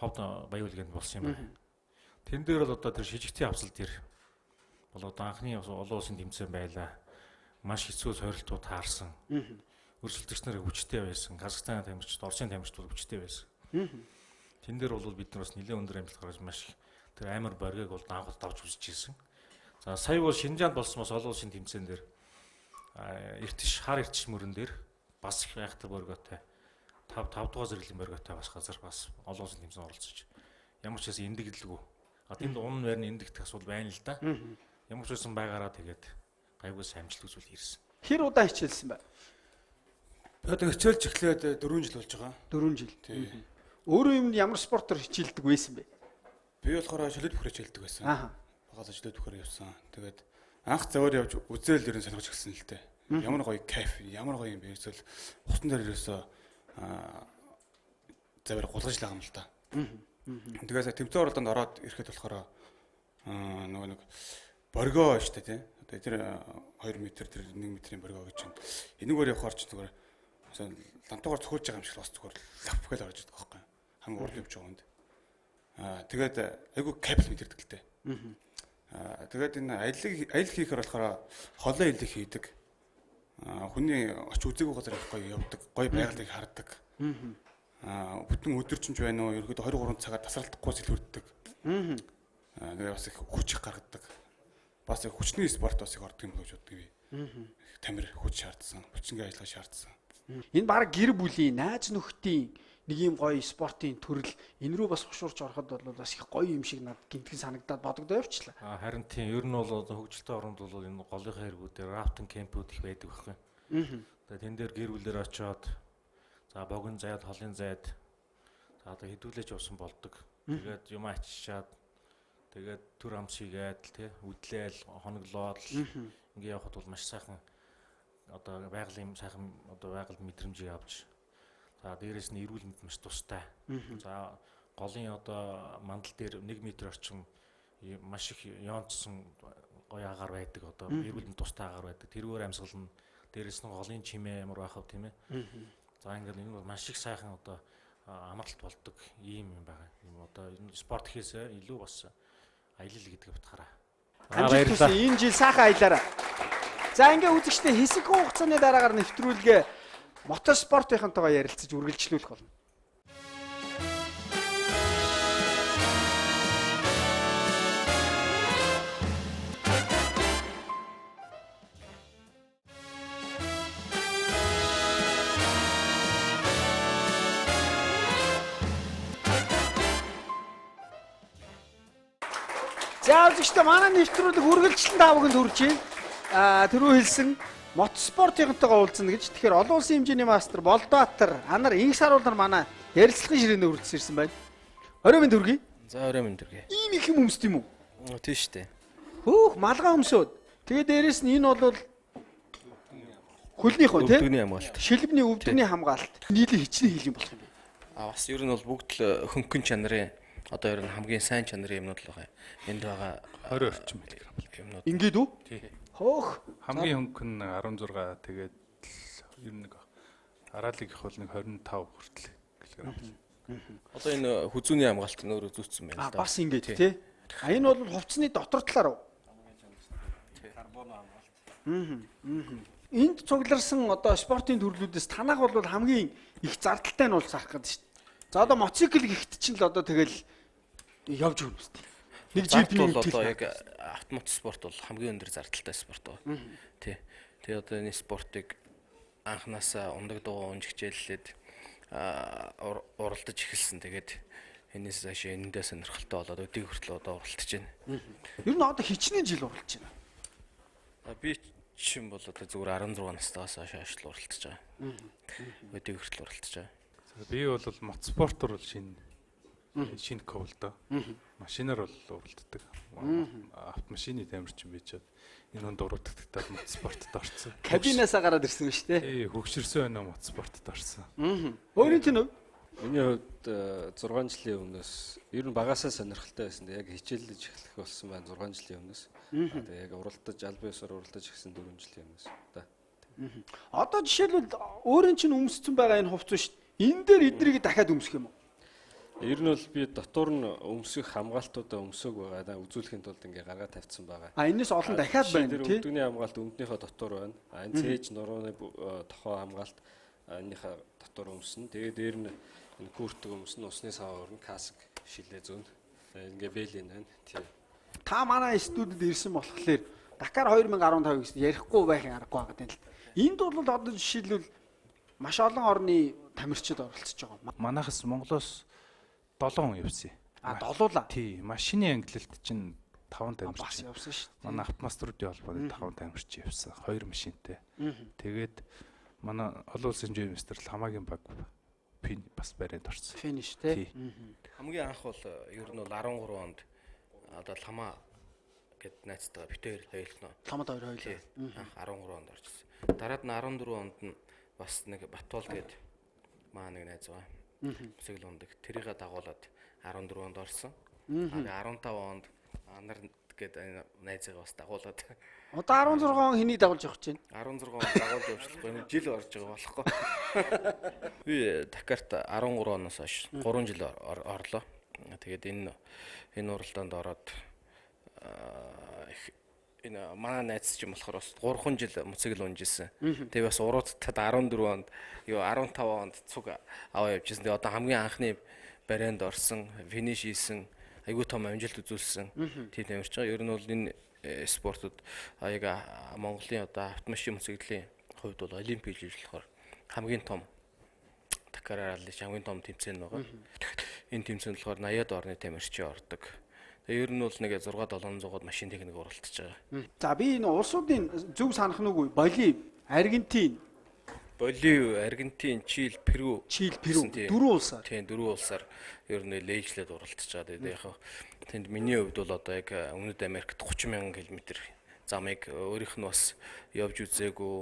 ховд баяуулганд болсон юм байна. Тэн дээр бол одоо тэр шижигтийн авсал дээр бол одоо анхны олон улсын тэмцээн байлаа. Маш хэцүү сорилтууд таарсан. Өрсөлдөгч нар хүчтэй байсан. Казахстаны тамирчид, Оросын тамирчид бол хүчтэй байсан. Тэн дээр бол бид нар бас нэлээд өндөр амжилт гаргаж маш их тэр амар боргыг бол анх давж үзэж ирсэн. За сая бол Шинжаанд болсон бас олон улсын тэмцээн дээр эртш хар эртш мөрөн дээр бас их айхтар борготой 5 5 дугаар зэрэглэлийн борготой бас газар бас олон улсын тэмцээн оролцож ямар ч байсан эндэгдэлгүй. А тэнд унн байрны эндэгдэх асуудал байна л да. Ямар ч байсан байгаараа тэгээд гайгүй сайн амжилт үзүүл ирсэн. Хэр удаан хичээлсэн бэ? Одоо хичээлж эхлээд 4 жил болж байгаа. 4 жил. Тий. Өөрөө юм ямар спортоор хичээлдэг байсан бэ? Би болохоор шөлөд бүхэр хичээлдэг байсан. Ааха. Багаас шөлөд бүхэр явсан. Тэгээд анх заваар явж үзэл ер нь сонирхож эхэлсэн л дээ. Ямар гоё кайф, ямар гоё юм бэ? Эсвэл хутан дээр ерөөсөө заваар гулгаж л байгаа юм л та. Тэгээд тэмцээн оролдонд ороод ирэхэд болохоор нөгөө нэг боргоо шүү дээ тий. Одоо тэр 2 м тэр 1 м-ийн боргоо гэж чинь. Энэгээр явахаар ч зүгээр лантуугаар цохиулж байгаа юм шиг бас зүгээр лав гэл орж ирдэг байхгүй. Хамгийн урд явж байгаа хүнд. Тэгээд айгүй капл мэдэрдэг л дээ. Тэгээд энэ аялал хийхээр болохоор холоо аялал хийдэг. Хүний оч үзээгүй газар явах гоё явдаг. Гоё байгалыг хардаг. Бүтэн өдөржинж байна уу? Ерөнхийдөө 23 цагаар тасралтахгүй сэлвэрддэг. Тэгээд бас их хүч их гаргадаг. Бас их хүчний спорт бас их ордог юм гэж боддог би. Тамир хүч шаардсан, хүчнгийн ажиллагаа шаардсан. Энэ баг гэр бүлийн найз нөхдийн нэг юм гоё спортын төрөл энэ рүү бас хушуурч ороход бол бас их гоё юм шиг над гинтгэн санагдаад бодогдоо явчлаа. Харин тийм ер нь бол одоо хөгжилтэй оронд бол энэ голынхаа хэрэгүүдээр рафтинг кемпүүд их байдаг байхгүй. Тэгээ тэн дээр гэр бүлээр очиод за богино зайд, холын зайд за одоо хэдүүлээж явсан болдог. Тэгээд юм ачичаад тэгээд төр амс хийгээд тий үдлээл, хоноглоод ингээ явхад бол маш сайхан одоо байгалийн сайхан одоо байгаль мэдрэмжийг авч за дээрээс нь эрүүл мэнд маш тустай. За голын одоо мандал дээр 1 м орчим маш их ёонцсон гоё агаар байдаг. Одоо эрүүл мэнд тустай агаар байдаг. Тэрүүгээр амьсгална. Дээрээс нь голын чимээ ямар байх вэ тийм ээ. За ингээд энэ бол маш их сайхан одоо амралт болдог ийм юм байгаа. Ийм одоо спорт хийхээс илүү бас аялал гэдэг утгаараа. Амжилт хүсье. Энэ жил сайхан аялаарай. За ингээ үзэгчдээ хэсэгхэн хугацааны дараагаар нэвтрүүлгээ мотоспортынхантайгаа ярилцаж үргэлжлүүлэх болно. За үзэгчдээ манай нэвтрүүлэг үргэлжлэн та бүхэнд хүрч байна. Түрүү хэлсэн мотоспортынхантайгаа уулзна гэж. Тэгэхээр олон улсын хэмжээний мастер Болдбаатар анар инх саруулнар манай ярилцлагын ширээнд үргэлжлэн ирсэн байна. Орой минь төргий. За орой минь төргий. Ийм их юм өмсд юм уу? Тийм шүү дээ. Хөөх малгай өмсөөд. Тэгээ дээрэс нь энэ бол хөлнийх үү те? Өвдөгний хамгаалт. Шилбний өвдөгний хамгаалт. Нийлэн хичнээн хил юм болох юм бэ? А бас ер нь бол бүгд л хөнгөн чанарын одоо ер нь хамгийн сайн чанарын юмнууд л байгаа юм. Энд байгаа 20 орчим миллиграмм юмнууд. Ингээд үү? Тий. Хөөх. Хамгийн хөнгөн 16 тэгээд ер нь нэг араалыг их бол нэг 25 хүртэл килограмм. Одоо энэ хүзүүний хамгаалт нь өөрөө зүүцсэн байна л да. Бас ингээд тий. А энэ бол хувцсны дотор талаар уу? Карбон хамгаалт. Энд цугларсан одоо спортын төрлүүдээс танах бол хамгийн их зардалтай нь бол зарах гэдэг шүү дээ. За одоо мотоцикл гэхэд чинь л одоо тэгэл явж өгнө үстэй. Нэг Зардал жипний бол одоо яг автомат спорт бол хамгийн өндөр зардалтай спорт ба. Тий. Тэгээ одоо энэ спортыг анханасаа ундаг дуу унж хичээллээд уралдаж эхэлсэн. Тэгээд энэс цааш энэндээ сонирхолтой болоод өдийг хүртэл одоо уралдаж байна. Ер нь одоо хичнээн жил уралдаж байна. Би чинь бол одоо зүгээр 16 настайгаас хойш л уралдаж байгаа. Өдийг хүртэл уралдаж байгаа. За би бол мотоспортоор бол шинэ ков л доо. Машинаар бол уралддаг. Автомашины тамирчин байж чад энэ хүнд урагддаг мотоспортод орсон. Кабинаасаа гараад ирсэн юм шүү дээ. Тий, хөгшөрсөн байна мотоспортод орсон. Өөрийн чинь Миний хувьд 6 жилийн өмнөөс ер нь багасаа сонирхолтой байсан. Яг хичээллэж эхлэх болсон байна 6 жилийн өмнөөс. Тэгээ яг уралдаж албан ёсоор уралдаж эхэлсэн 4 жилийн өмнөөс. Да. Одоо жишээлбэл өөрийн чинь өмссөн байгаа энэ хувцас шүү дээ. Энэ дээр эднийг дахиад өмсөх юм уу? Ер нь бол би дотор нь өмсөх хамгаалтуудаа өмсөөг байгаа. Үзүүлэхийн тулд ингээ гаргаа тавьсан байгаа. А энэс олон дахиад байна тий. Өмдөгний хамгаалт өмднийхөө дотор байна. А энэ цээж нурууны тохоо хамгаалт энэнийхээ дотор өмснө. Тэгээ дээр нь энэ куртг өмснө, усны саваар нь каск шилээ зүүн. Ингээ бэлэн байна. Тий. Та манай студид ирсэн болохоор Дакар 2015 гэсэн ярихгүй байхын аргагүй байгаа юм л. Энд бол одоо жишээлбэл маш олон орны тамирчид оролцож байгаа. Манайхас Монголоос 7 хүн явсан. А долуулаа. Тий, машины ангилалд чинь 5 тамирчин бас явсан шүү дээ. Манай автомаструудын холбооны 5 тамирчин явсан. 2 машинтай. Тэгээд манай олон улсын хэмжээний мастер Ламагийн баг бас барианд орсон. Финиш тий. Хамгийн анх бол ер нь бол 13 онд одоо Лама гэд найзтайгаа бит хоёр хоёулноо. Ламад хоёр хоёулаа. Анх 13 онд орчихсон. Дараад нь 14 онд нь бас нэг Батуул гэд маа нэг найз байгаа. Мөсгөл ундаг. Тэрийгэ дагуулад 14 онд орсон. 15 онд анар гээд найзыгаа бас дагуулад. Одоо 16 он хэнийг дагуулж явах гэж байна? 16 он дагуулж явуулахгүй нэг жил орж байгаа болохгүй. Би Дакарт 13 оноос хойш 3 жил орлоо. Тэгээд энэ уралдаанд ороод энэ манай найз чинь болохоор бас 3 жил мотоцикл унжсэн. Тэгээ бас уруудтад 14 онд юу 15 онд цуг аваа явжсэн. Тэгээ одоо хамгийн анхны барианд орсон, финиш хийсэн, айгүй том амжилт үзүүлсэн. Тийм тамирч байгаа. Ер нь бол энэ спортод яг Монголын одоо автомашин мотоциклийн хувьд бол олимпик жил болохоор хамгийн том Дакар ралли хамгийн том тэмцээн байгаа. Энэ тэмцээнд болохоор 80-ад орны тамирчин ордог. Тэгээ ер нь бол нэг 6 700-аад машин техник уралдаж байгаа. За би энэ улсуудын зөв санах нь үгүй. Болив, Аргентин, Болив, Аргентин, Чили, Перу. Чили, Перу дөрвөн улсаар. Тийм, дөрвөн улсаар ер нь лээжлээд уралдаж байгаа. Тэгээд яг тэнд миний хувьд бол одоо яг Өмнөд Америкт 30,000 км замыг өөрийнх нь бас явж үзээгүй,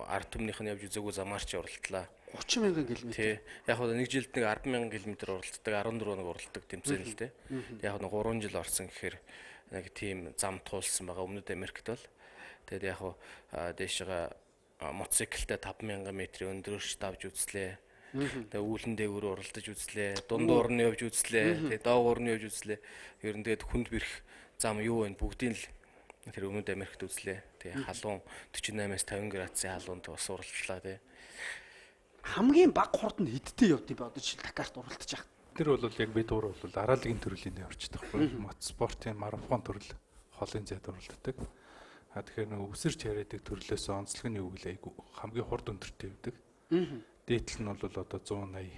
ард түмнийх нь явж үзээгүй замаар чи уралдлаа. 30,000 км. Тий. Яг нь нэг жилд нэг 10,000 км уралддаг, 14 нэг уралддаг тэмцээн л дээ. Яг нь 3 жил орсон гэхээр нэг тийм зам туулсан байгаа Өмнөд Америкт бол. Тэгээд яг дээшээ мотоциклтэй 5,000 метрийн өндрөөрч давж үзлээ. Тэгээ үүлэн дээгүүр уралдаж үзлээ. Дундуур нь явж үзлээ. Тэгээ доогуур нь явж үзлээ. Ер нь тэгээд хүнд бэрх зам юу вэ? Бүгдийг л тэр Өмнөд Америкт үзлээ. Тэгээ халуун 48-аас 50 градусын халуунд бас уралдлаа тий. Хамгийн бага хурд нь хэдтэй явд юм бэ? Одоо жишээл Дакарт уралдаж байхад. Тэр бол яг бид гур бол араалгийн төрлийн явчихдаг байхгүй. Мотоспортын марафон төрөл холын зайд уралддаг. А тэгэхээр нэг өвсөрч яриадаг төрлөөс онцлог нь юу гэлээ айгу хамгийн хурд өндөртэй явдаг. Дээдл нь бол одоо 180.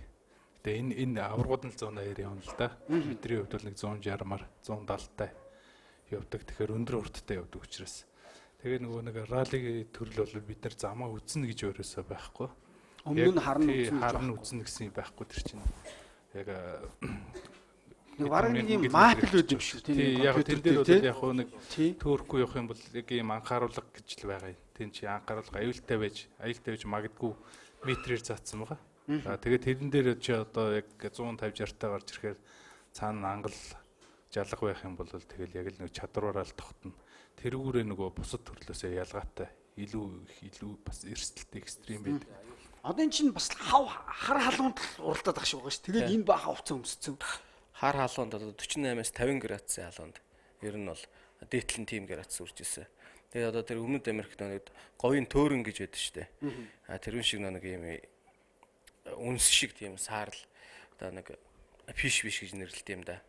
Тэгээ энэ аваргууд нь 180-аар явна л да. Бидний хувьд бол нэг 160-мар 170-тай явдаг. Тэгэхээр өндөр хурдтай явдаг учраас. Тэгээ нөгөө нэг ралли төрөл бол бид нар замаа үзнэ гэж өөрөөсөө байхгүй. Өмнө нь харна үзнэ гэж харна үзнэ гэсэн юм байхгүй тэр чинь. Яг нэг бараг нэг юм мап л байд юм шүү тийм. Яг тэр дээр бол яг нэг төөрөхгүй явах юм бол яг ийм анхааруулга гэж л байгаа юм. Тэн чи анхааруулга аюултай байж магадгүй метрээр заасан байгаа. За тэгээд тэрэн дээр чи одоо яг 150 60-тай гарч ирэхээр цаана ангал жалга байх юм бол тэгэл яг л нэг чадвараараа л тогтно. Тэрүүгээрээ нөгөө бусад төрлөөсөө ялгаатай илүү бас эрсдэлтэй экстрим байдаг. Одоо эн чинь бас хав хар халуунд л уралдаад ах шиг байгаа шүү. Тэгээд энэ баахан хувцас өмссөн. Хар халуунд одоо 48-аас 50 градусын халуунд ер нь бол дээдлэн тим градус үрж ирсэн. Тэгээд одоо тэр Өмнөд Америкт нэг говийн төөрөн гэж байдаг шүү дээ. А тэрүүн шиг нэг юм үнс шиг тийм саарл одоо нэг фиш биш гэж нэрлэлт юм да.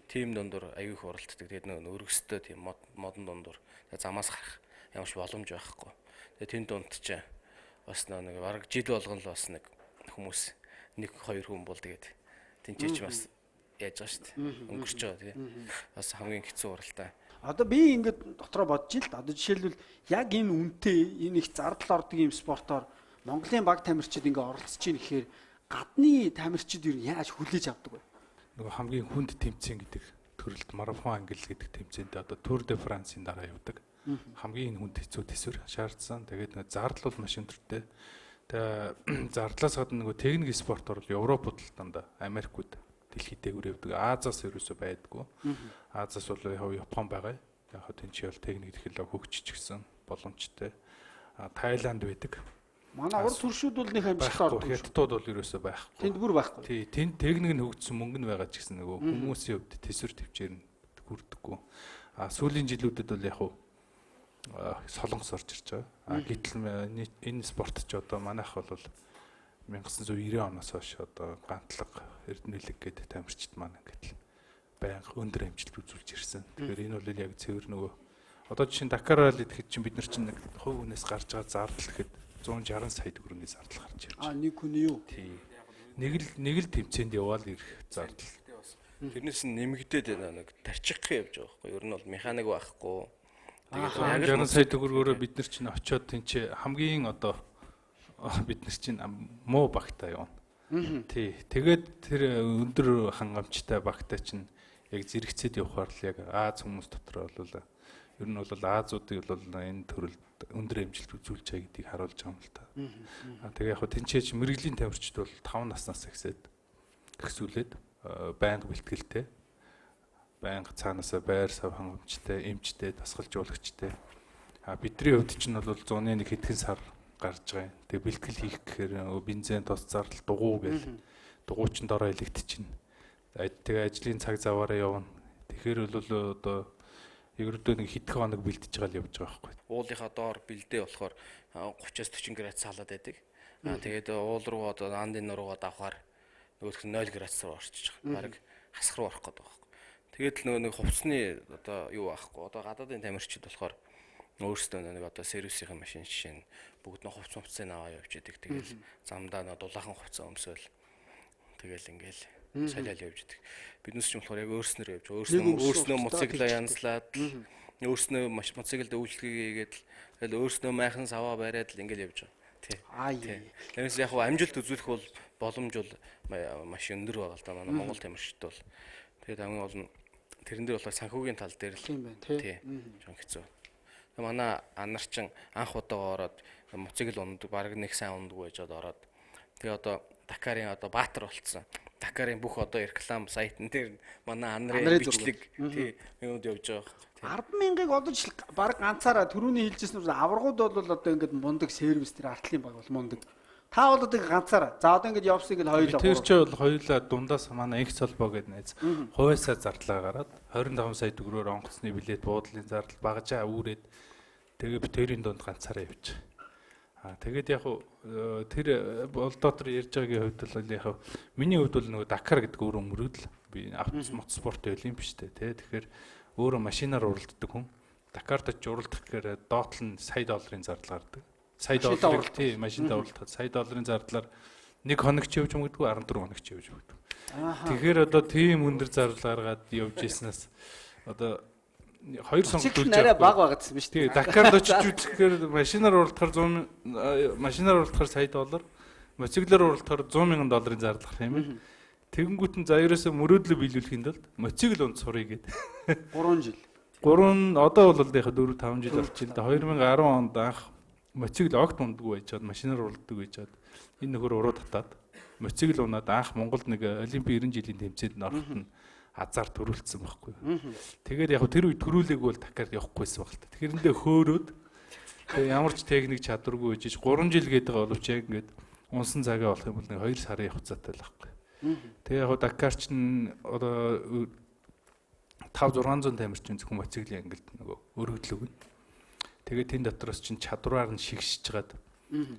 Тийм дундуур аюу их уралддаг. Тэгээд нэг өргөстэй тийм модон дундуур замаас гарах ямар ч боломж байхгүй. Тэгээд тэн дунд чинь бас нэг бараг жил болгон л бас нэг хүмүүс нэг хоёр хүн бол тэгээд тэнцээч бас яаж байгаа шүү дээ. Өнгөрч байгаа тий. Бас хамгийн хэцүү уралдаан. Одоо би ингээд дотроо бодож ил л да. Одоо жишээлбэл яг энэ үнэтэй энэ их зардал ордог юм спортоор Монголын баг тамирчид ингээд оролцож ийн гэхээр гадны тамирчид юу яаж хүлээж авдаг вэ? Нөгөө хамгийн хүнд тэмцээн гэдэг төрөлд марафон ангил гэдэг тэмцээнд одоо Tour de France-ын дараа явдаг. Хамгийн хүнд хэцүү төсвөр шаардсан. Тэгээд нөгөө зардал бол маш өндөртэй. Тэгээ зардлаас гадна нөгөө техник спортоор бол Европод л дандаа Америкууд дэлхийд дээгүүр явдаг. Азаас ерөөсөө байдгүй. Азаас бол яг Япон байгаа. Яг хөө тэн чи бол техник технологи хөгжиж гисэн боломжтой. Таиланд байдаг. Манай урд төршүүд бол нэг амжилттай ордог. Хятадууд бол ерөөсөө байхгүй. Тэнд бүр байхгүй. Тий, тэнд техник нь хөгжсөн мөнгө нь байгаа ч гэсэн нөгөө хүмүүсийн хувьд төсвөр төвчээр нь хүрдэггүй. А сүүлийн жилүүдэд бол яг хөө солонгос орж ирж байгаа. А гэтэл энэ спорт ч одоо манайх бол 1990 оноос хойш одоо гантлаг Эрдэнэлэг гэдэг тамирчид маань ингээд л байнга өндөр амжилт үзүүлж ирсэн. Тэгэхээр энэ бол яг цэвэр нөгөө одоо жишээ нь Дакар ралли гэхэд чинь бид нар чинь нэг хувь хүнээс гарч байгаа зардал гэхэд 160 сая төгрөгийн зардал гарч ирж байгаа. А нэг хүний юу? Тий. Нэг л тэмцээнд яваал ирэх зардал. Тэрнээс нь нэмэгдээд байна нэг тарчих явж байгаа байхгүй. Ер нь бол механик байхгүй. Тэгээд яг 60 сая төгрөгөөрөө бид нар чинь очиод тэнцээ хамгийн одоо бид нар чинь муу багтаа явна. Тий. Тэгээд тэр өндөр хангамжтай багтаа чинь яг зэрэгцээд явхаар л яг Аз хүмүүс дотор бол ер нь бол Азуудыг бол энэ төрөлд өндөр амжилт үзүүлж байгаа гэдгийг харуулж байгаа юм л та. Аа тэгээ яг хөө тэнцээ чи мэрэгжлийн тамирчид бол 5 наснаас эхсээд ихсүүлээд байнга бэлтгэлтэй байнга цаанаасаа байр сав хангамжтай, эмчтэй, дасгалжуулагчтай. А бидний хувьд чинь бол зуны нэг хэдхэн сар гарч байгаа юм. Тэгээ бэлтгэл хийх гэхээр бензин тус зардал дугуй гээл дугуй чинь дороо илэгдчихэв. Тэгээ ажлын цаг заваараа явна. Тэгэхээр бол одоо ерөөдөө нэг хэдхэн хоног бэлтэж байгаа л явж байгаа байхгүй. Уулынхаа доор бэлдээ болохоор 30-аас 40 градус салаад байдаг. Аа тэгээд уул руу одоо Андын нуруугаа давхаар нөгөөх нь 0 градус руу орчиж байгаа. Бараг хасах руу орох гэдэг байгаа. Тэгээд л нөгөө нэг хувцсны одоо юу байхгүй. Одоо гадаадын тамирчид болохоор өөрсдөө нэг одоо сервисийн машин жишээ нь бүгд нь хувц хувцсыг аваа явж идэг. Тэгэл замдаа нөгөө дулаахан хувцас өмсөөл. Тэгэл ингээл солиол явж идэг. Биднес ч юм болохоор яг өөрснөр явж өөрснөө мотоциклаа янзлаад өөрснөө маш мотоциклд үйлчлэгийг хийгээд л тэгэл өөрснөө майхан саваа бариад л ингээл явж байгаа. Тий. Тэрнээс яг хуу амжилт үзүүлэх бол боломж бол маш өндөр байгаа л да манай Монгол тамирчид бол. Тэгээд хамгийн гол нь тэрэн дээр болохоор санхүүгийн тал дээр л тийм байна тий. Жон хэцүү. Манай анар чин анх удаага ороод мотоцикл унд бараг нэг сайн ундгүй байжгаад ороод тэгээ одоо Дакарын одоо баатар болцсон. Дакарын бүх одоо реклам сайтн дээр манай анарын бичлэг тий юунд явж байгаа. 10,000-ыг одоо жишээл бараг ганцаараа түрүүний хэлжсэн нь аваргууд бол одоо ингээд мундаг сервис дээр артлын баг бол мундаг. Та бол одоо ганцаараа. За одоо ингээд явсан ингээд хоёулаа. Тэр чи бол хоёулаа дундаас манай инх цолбоо гэдэг найз хувьсаа зардлаа гараад 25 сая төгрөгөөр онгоцны билет, буудлын зардал багажаа үүрээд тэгээ би тэрийн дунд ганцаараа явчих. Аа тэгээд яг тэр бол дотор ярьж байгаагийн хувьд бол яг миний хувьд бол нөгөө Дакар гэдэг өөрөө мөрөөдөл. Би авто мотоспорт олимп шүү дээ тий. Тэгэхээр өөрөө машинаар уралддаг хүн Дакарт очиж уралдах гэхээр доотлол нь сая долларын зардал гардаг. Сая доллар тий машиндаа уралдахад сая долларын зардлаар нэг хоногч явж магадгүй 14 хоногч явж магадгүй. Тэгэхээр одоо тийм өндөр зардал гаргаад явж ирснээс одоо хоёр сонголт үлж арай бага байгаадсэн биз дээ. Дакарт очиж үзэхээр машинаар уралдахаар 100 машинаар уралдахаар сая доллар, мотоциклээр уралдахаар 100 мянган долларын зардал гарах юм байна. Тэгэнгүүт нь за ерөөсөө мөрөөдлөө биелүүлэхийн тулд мотоцикл унд сурыг гээд 3 жил. 3 одоо бол яг 4 5 жил болчих л да. 2010 онд анх мотоцикл огт ундгүй байжгаад машинаар уралддаг байжгаад энэ нөхөр уруу татаад мотоцикл унаад анх Монголд нэг олимпийн 90 жилийн тэмцээнд ороход нь азар төрүүлсэн байхгүй. Тэгээд яг тэр үе төрүүлээгүй бол Дакар явахгүйсэн баг л та. Тэрэндээ хөөрөөд тэгээ ямар ч техник чадваргүй байж 3 жил гэдэг боловч яг ингээд унсан цагаа болох юм бол нэг 2 сарын хугацаатай л байхгүй. Тэгээ яг Дакар ч одоо 5 600 тамирчин зөвхөн мотоциклийн ангилд нөгөө өргөдөл өгнө. Тэгээ тэн дотроос чинь чадвараар нь шигшиж чаад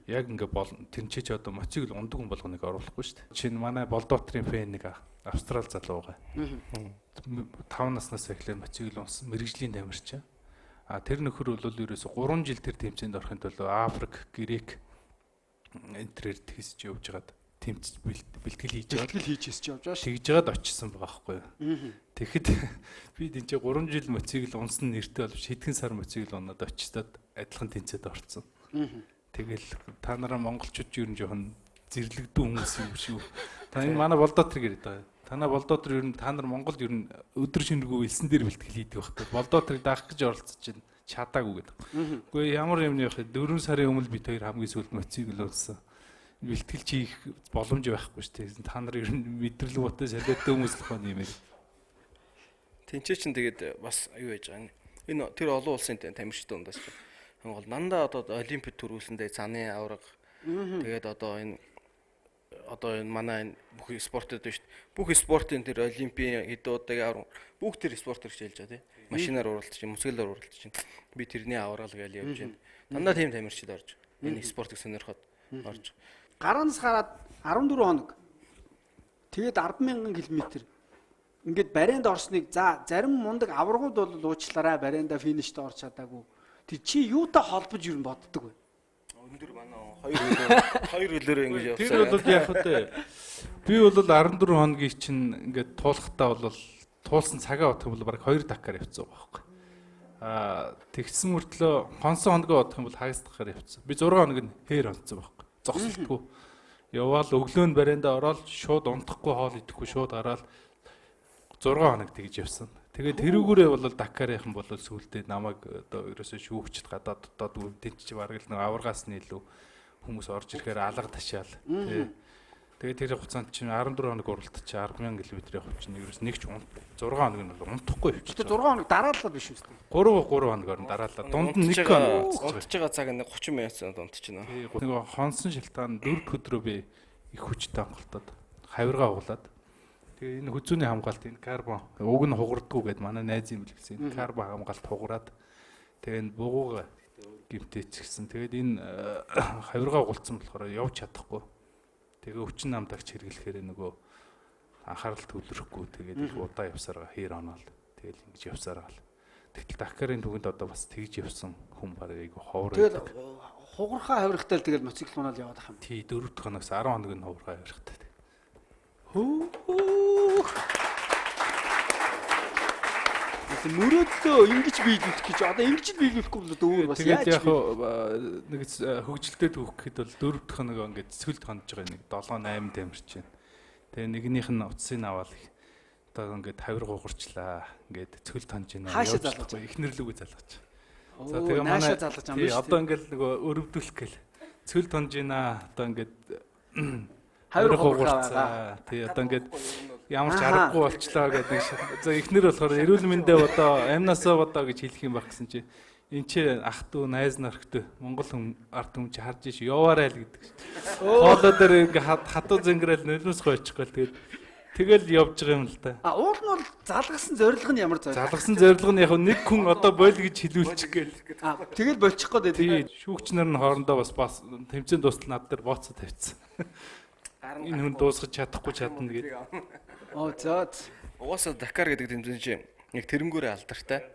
яг ингээ бол тэр чи одоо мотоцикл ундаг хүн болгоныг оруулахгүй шүү дээ. Чинь манай Болдоотрын фэн нэг Австрал залуу байгаа. 5 наснаас эхлээд мотоцикл унсан мэрэгжлийн тамирчин. А тэр нөхөр бол ерөөсө 3 жил тэр тэмцээнд орохын тулд Африк, Грек энтрээр тэгсэж явж байгаад тэмц бэлтгэл хийж байгаа. Бэлтгэл хийж хийсч явж байгаа ш. Тэгж жагаад очсон байгаа байхгүй юу. Тэгэхэд би тэнцээ 3 жил моцигл унсан нэртэй боловч хэдхэн сар моцигл унаад очтоод адилхан тэнцээд орцсон. Тэгэл та нараа монголчууд ер нь жоохон зэрлэгдэн хүмүүс юм шүү. Та энэ манай Болдотор гэдэг байгаа. Танаа Болдотор ер нь та нар Монголд ер нь өдөр шөнөгүй элсэн дээр бэлтгэл хийдэг байхгүй. Болдоторыг даах гэж оролцож чинь чадаагүй гэдэг. Үгүй ямар юм явах вэ? 4 сарын өмнө бид хоёр хамгийн сүүлд моцигл унсан. Бэлтгэл хийх боломж байхгүй шүү дээ. Та нар ер нь мэдрэл бутай солиотой хүмүүс л байна юм ээ. Тинчээ чин тэгээд бас юу яаж байгаа юм. Энэ тэр олон улсын тамирчид дундаас чинь Монгол дандаа одоо олимпиад төрүүлсэндээ цааны авраг. Тэгээд одоо энэ манай энэ бүх спортод байна шүү дээ. Бүх спортын тэр олимпийн хэдэн удаагийн авраг бүх тэр спортоор хичээлж байгаа тий. Машинаар уралдаж чинь, мөсгөлөөр уралдаж чинь. Би тэрний аврал гэж явж байна. Дандаа тийм тамирчид орж. Энэ спортыг сонирхоод орж. Гараанаас гараад 14 хоног. Тэгээд 10,000 км. Ингээд барайнд орсныг за зарим мундаг аваргууд бол уучлаарай барайнда финишд орч чадаагүй. Тэр чи юутай холбож юу боддог вэ? Өндөр манай хоёр хөлөөрөө ингэж явсан. Тэр бол яг хөтэ. Би бол 14 хоногийн чинь ингээд туулахтаа бол туулсан цагаа бодох юм бол бараг 2 Дакар явцсан байгаа байхгүй. Аа тэгсэн мөртлөө хонсон хоногоо бодох юм бол хагас Дакар явцсан. Би 6 хоног нь хээр онцсон байхгүй. Зогсолтгүй. Яваал өглөө нь барайндаа ороод шууд унтахгүй хоол идэхгүй шууд гараал 6 хоног тэгж явсан. Тэгээд тэрүүгээрээ бол Дакарын бол сүулдэ намайг одоо ерөөсөө шүүгчд гадаад дотоод тэнч чи бараг л нэг аваргаас нь илүү хүмүүс орж ирэхээр алга ташаал тий. Тэгээд тэр хугацаанд чинь 14 хоног уралдаж чи 10,000 км явах чинь ерөөс нэг ч 6 хоног нь бол унтахгүй явчих. Гэтэ 6 хоног дараалал биш үү? 3 хоногор нь дараалал. Дунд нь 1 хоног унтж байгаа цаг нь 30 минут унтчихна. Тий. Нэг хонсон шалтгаан 4 өдрөө би их хүчтэй хангалтад хавиргаа углаад. Тэгээ энэ хүзүүний хамгаалт энэ карбон уг нь хугардггүй гэд манай найзын бэлгэлсэн. Энэ карбон хамгаалт хугараад тэгээ энэ бугууга гимтээчихсэн. Тэгээд энэ хавиргаа угулцсан болохоор явж чадахгүй. Тэгээ өвчин намдагч хэрэглэхээр нөгөө анхаарал төвлөрөхгүй тэгээд их удаа явсараа хэр оноол. Тэгэл ингэж явсараа л. Тэгтэл Дакарын түгэнд одоо бас тэгж явсан хүн бараг айгу ховор байдаг. Тэгэл хугархаа хавиргатай л тэгэл моцикл унаал яваад ах юм. Тий 4 дахь хоногс 10 хоног нь хуврахаа хавиргатай. Хөө. Мөрөөдлөө ингэж биелүүлэх гэж одоо ингэж л биелүүлэхгүй бол өөр бас яаж. Тэгээд яг нэг хөгжилтэй түүх гэхэд бол 4 дахь хоног ингээд цэцгэлд хонож байгаа нэг 7 8 тамирч байна. Тэгээ нэгнийх нь утсыг аваад одоо ингээд 50 гугарчлаа. Ингээд цэцгэлд хонж байна. Хаашаа залгаж байна? Эхнэр лүгээ залгаж. За тэгээ манай залгаж юм биш. Одоо ингээд нөгөө өрөвдүүлэх гээл цэцгэлд хонж байна. Одоо ингээд 50 гугарцаа. Тий одоо ингээд ямар ч аргагүй болчлоо гэдэг нэг. За эхнэр болохоор эрүүл мэндэ бодоо, амнасаа бодоо гэж хэлэх юм байх гэсэн чи эн чи ах トゥ найз нархтой Монгол хүн ард түмэн чи харж иш яваарай л гэдэг. Хоолоо дээр ингээ хатуу зэнгэрэл нулимс гойчихгүй л тэгээд тэгэл явж байгаа юм л да. А уул нь бол залгасан зорилго нь ямар зорилго? Залгасан зорилго нь яг нэг хүн одоо бойл гэж хэлүүлчих гээл. А тэгэл болчих гээд байдаг. Шүүгч нар нь хоорондоо бас тэмцээн дуустал над дээр бооцоо тавьчихсан. Энэ хүн дуусгаж чадахгүй чадна гэдэг. Оо за. Угаасаа Дакар гэдэг тэмцээн чинь нэг тэрнгүүрээ алдартай.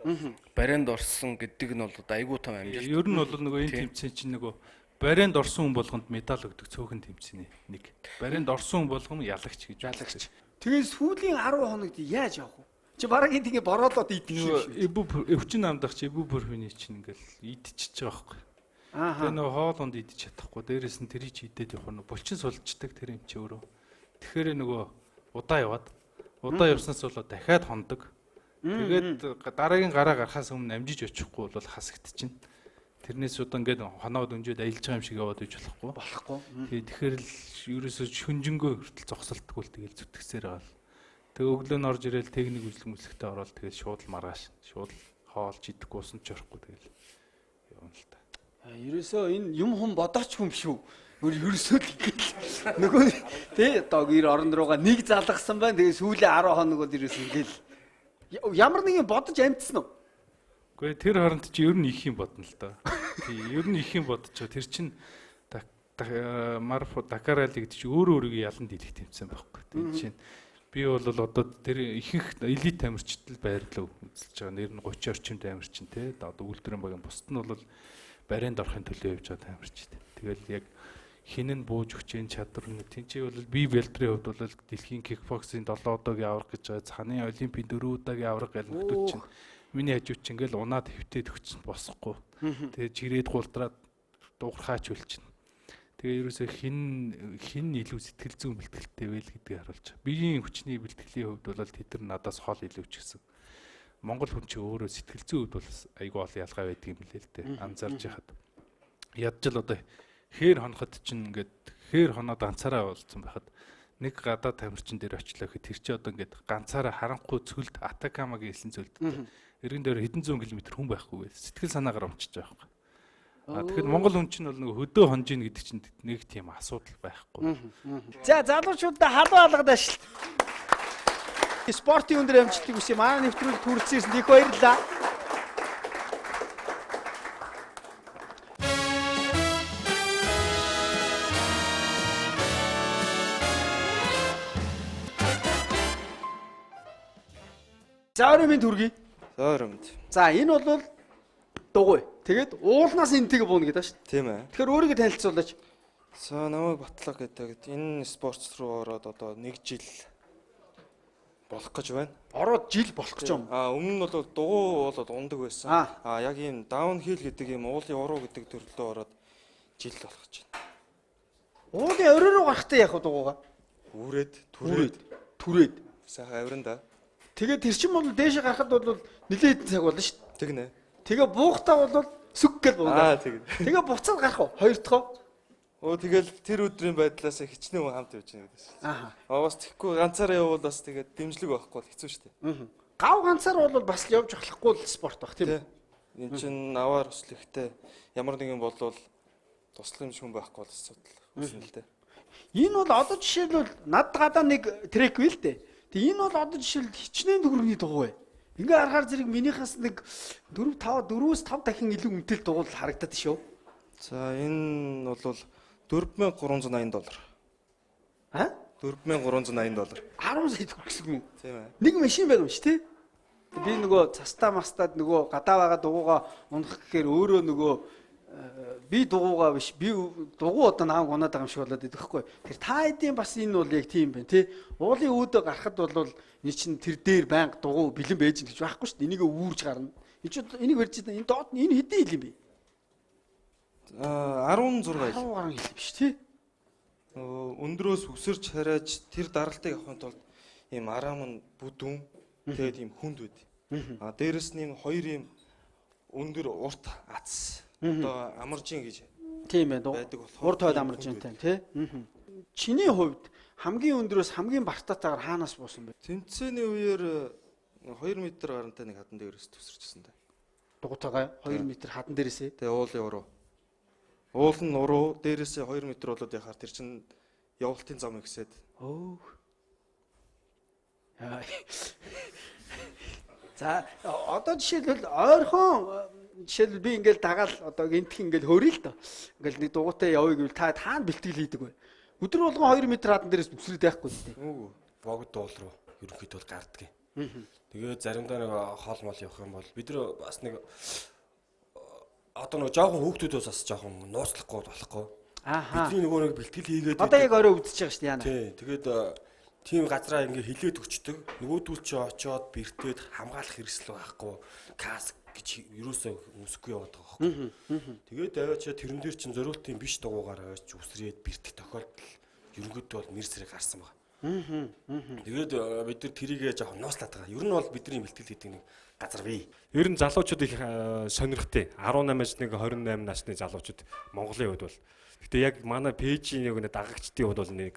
Барайнд орсон гэдэг нь бол одоо айгүй том амжилт. Ер нь бол нөгөө энэ тэмцээн чинь нөгөө барайнд орсон хүн болгонд медаль өгдөг цөөхөн тэмцээний нэг. Барайнд орсон хүн болгон ялагч гэж. Ялагч. Тэгээ сүүлийн 10 хоногт яаж явах вэ? Чи бараг энэ тэгээ бороолоод идэх юм шүү. Өвчин намдах чи ибупрофений чинь ингээл идчихэж байгаа байхгүй. Тэгээ нөгөө хоол унд идэж чадахгүй. Дээрээс нь тэрий чи идээд явах нь булчин сулждаг тэр юм чи өөрөө. Тэгэхээр нөгөө удаа яваад удаа явснаас болоо дахиад хондог. Тэгээд дараагийн гараа гарахаас өмнө амжиж очихгүй бол хасагдчихна. Тэрнээс одоо ингээд хоноод өнжөөд аялж байгаа юм шиг яваад иж болохгүй. Болохгүй. Тэгээ тэгэхээр л ерөөсөө шүнжэнгөө хүртэл зогсолтгүй л тэгэл зүтгэсээр байгаа л. Тэгээ өглөө нь орж ирээл техник үйлчлэг мүлсэгтээ ороод тэгэл шууд л маргааш шууд л хоолж идэхгүй усан ч орохгүй тэгэл явна л та. Ерөөсөө энэ юм хүн бодооч хүн шүү. Өөр ерөөсөө л ингээл нөгөө тий одоо гэр орон руугаа нэг залгасан байна. Тэгээ сүүлийн 10 хоног бол ерөөсөө ингээл ямар нэгэн бодож амжсан уу? Үгүй тэр хооронд чи ер нь их юм бодно л доо. Тий ер нь их юм бодож байгаа. Тэр чин Марфо Дакар ралли гэдэг чи өөрөө өөрийгөө ялан дийлэх тэмцээн байхгүй. Тэр чинь би бол одоо тэр ихэнх элит тамирчид л байрлал үзэлж байгаа. Нэр нь 30 орчим тамирчин тий. Одоо үйлдвэрийн багийн бусд нь бол барайнд орохын төлөө явж байгаа тамирчид. Тэгэл яг Хин нь бууж өгч энэ чадвар нь тэнцээ бол би бэлдрийн хувьд бол дэлхийн кикбоксing 7 удаагийн авраг гэж байгаа. Цанын олимпийн 4 удаагийн авраг гэл нөхдүүд чинь миний хажууд чинь ингээл унаад хөвтөд өгсөн босхгүй. Тэгээ чирээд гулдраад дуурхаач үлчин. Тэгээ ерөөсөө хин хин илүү сэтгэл зүйн бэлтгэлтэй вэ л гэдгийг харуулж байгаа. Биеийн хүчний бэлтгэлийн хувьд бол тэд нар надаас хол илүү ч гэсэн. Монгол хүн чинь өөрөө сэтгэл зүйн хувьд бол айгүй олон ялгаа байдаг юм лээ л дээ. Анзаарч яхад. Ядчил одоо хээр хоноход чинь ингээд хээр хоноод ганцаараа уулзсан байхад нэг гадаад тамирчин дээр очлоо гэхэд тэр чи одоо ингээд ганцаараа харанхуй цөлд Атакамагийн хэлсэн цөлд эргэн дээр хэдэн зуун километр хүн байхгүй сэтгэл санаагаар өмчөж байгаа байхгүй. А тэгэхээр Монгол хүн чинь бол нөгөө хөдөө хонжин гэдэг чинь нэг тийм асуудал байхгүй. За залуучуудаа халуун алгад ажилт. Спортын өндөр амжилтыг хүсье. Манай нэвтрүүлэг хүрэлцэн ирсэнд их баярлалаа. За орой минь төргий. За орой минь. За энэ бол дугуй. Тэгээд уулнаас энтэйг бууна гэдэг шүү дээ. Тийм ээ. Тэгэхээр өөрийгөө танилцуулаач. За намайг Батлаг гэдэг. Энэ спорт руу ороод одоо 1 жил болох гэж байна. Ороод жил болох гэж юм. Аа өмнө нь бол дугуй болоод ундаг байсан. Аа яг ийм даунхил гэдэг ийм уулын уруу гэдэг төрлөө ороод жил болох гэж байна. Уулын орой руу гарахтаа яах вэ дугуйгаа? Үүрээд түрээд түрээд сайхан авиран да. Тэгээд тэр чинь бол дээшээ гарахад бол нэлээд хэдэн цаг болно шүү дээ. Тэгнэ. Тэгээ буухтаа бол сүг гэл бууна. Аа тэгнэ. Тэгээ буцаад гарах уу? Хоёр дахь. Өө тэгэл тэр өдрийн байдлаас хичнээн хүн хамт явж байна гэдээс. Аа. Аа бас тэгэхгүй ганцаараа явбал бас тэгээд дэмжлэг байхгүй бол хэцүү шүү дээ. Аа. Гав ганцаар бол бас л явж болохгүй л спорт баг тийм үү? Энд чинь аваар өслөхтэй ямар нэгэн болвол туслах юм хүн байхгүй бол асуудал үүснэ л дээ. Энэ бол одоо жишээлбэл над гадаа нэг трек үйл дээ. Тэгээ энэ бол одоо жишээлбэл хичнээн төгрөгийн дугуй. Ингээ харахаар зэрэг минийхээс нэг 4 5 4-өөс 5 дахин илүү үнэтэй дугуй харагдаад шүү. За энэ бол 4380 доллар. А? 4380 доллар. 10 сая төгрөг гэсэн юм уу? Тийм ээ. Нэг машин байгаа юм шүү дээ. Би нөгөө цастаа мастад нөгөө гадаа байгаа дугуугаа унах гэхээр өөрөө нөгөө би дугуугаа биш би дугуй одоо нааг унаад байгаа юм шиг болоод идэх байхгүй. Тэр та хэдийн бас энэ бол яг тийм байна тий. Уулын үүдэ гарахад бол энэ чинь тэр дээр байнга дугуй бэлэн байж гэж байхгүй шүү дээ. Энийг үүрж гарна. Энэ чинь энийг барьж энэ доод нь энэ хэдийн хил юм бэ? Аа 16 хил. 10 гаруй хил биш тий. Нөгөө өндрөөс өсөрч хараач тэр даралтыг авахын тулд ийм арам нь бүдүүн тэгээд ийм хүнд байд. Аа дээрэс нь ийм хоёр ийм өндөр урт ац одоо амаржин гэж тийм байна. Байдаг болохоор урт хойд амаржинтай тий. Чиний хувьд хамгийн өндрөөс хамгийн бартаатаагаар хаанаас буусан бэ? Тэмцээний үеэр 2 м гарантай нэг хадан дээрээс төсөрчсөн дээ. Дугуйтайгаа 2 м хадан дээрээсээ. Тэгээ уулын уруу. Уул нь уруу, дээрээсээ 2 м болоод яхаар тэр чинь явуултын зам ихсээд. Өөх. За одоо жишээлбэл ойрхон жишээлбэл би ингээл дагаал одоо гинтх ингээл хөрөй л доо. Ингээл нэг дугуйтай явъя гэвэл та хаана бэлтгэл хийдэг вэ? Өдөр болгон 2 м хадан дээрээс үсрээд байхгүй үү? Үгүй. Богд дуул руу ерөнхийдөө бол гарддаг. Тэгээд заримдаа нэг хоол мол явах юм бол бид нар бас нэг одоо нэг жоохон хүүхдүүдээс бас жоохон нууцлахгүй болохгүй. Ааха. Бидний нөгөө нэг бэлтгэл хийгээд одоо яг орой үдчихэж байгаа шүү дээ яана. Тий. Тэгээд тийм газараа ингээ хилээд өчтдөг. Нөгөөдөл чи очиод бэртээд хамгаалах хэрэгсэл байхгүй. Каск гэж юусоо өмсөхгүй яваад байгаа байхгүй. Тэгээд аваачаа тэрэн дээр чин зориултын биш дугуугаар аваач үсрээд бэртэх тохиолдол ерөнхийдөө бол нэр сэрэг гарсан байгаа. Тэгээд бид нар тэрийгэ жоохон нууцлаад байгаа. Ер нь бол бидний бэлтгэл хийдэг нэг газар бий. Ер нь залуучууд их сонирхтой. 18-аас нэг 28 насны залуучууд Монголын хувьд бол. Гэтэ яг манай пэйжийн нэг дагагчдын хувьд бол нэг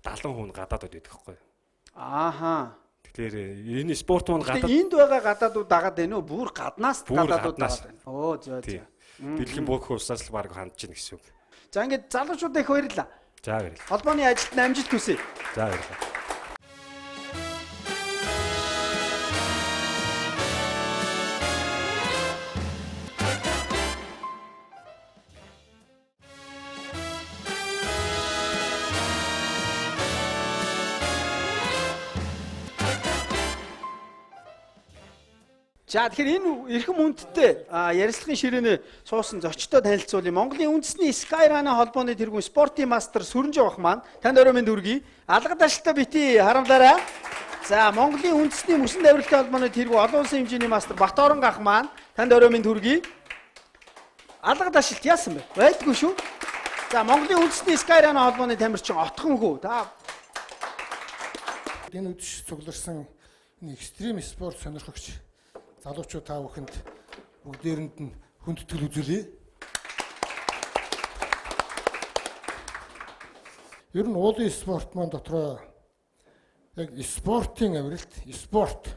70% нь гадаадд байдаг байхгүй. Ааха. Тэгэхээр энэ спорт маань гадаад энд байгаа гадаадууд дагаад байна уу? Бүр гаднаас гадаадууд дагаад байна. Оо зөө зөө. Дэлхийн бүх улсаас л баг хандж байна гэсэн үг. За ингээд залуучуудаа их баярлалаа. За баярлалаа. Холбооны ажилд нь амжилт хүсье. За баярлалаа. За тэгэхээр энэ эрхэм хүндтэй ярилцлагын ширээний суусан зочдтой танилцуулъя. Монголын үндэсний Skyrunner холбооны тэргүүн спортын мастер Сүрэнжив ах маань танд орой минь хүргэе. Алгад ажилтаа бити харамлаарай. За Монголын үндэсний мөсөн давиралтай холбооны тэргүүн олон улсын хэмжээний мастер Баторон ах маань танд орой минь хүргэе. Алгад ажилт яасан бэ? Байдгүй шүү. За Монголын үндэсний Skyrunner холбооны тамирчин Отхон хүү. Та энэ үдшиж цугларсан энэ экстрим спорт сонирхогч залуучууд та бүхэнд бүгдээрэнд нь хүндэтгэл үзүүлье. Ер нь уулын спорт маань дотроо яг спортын авиралт, спорт,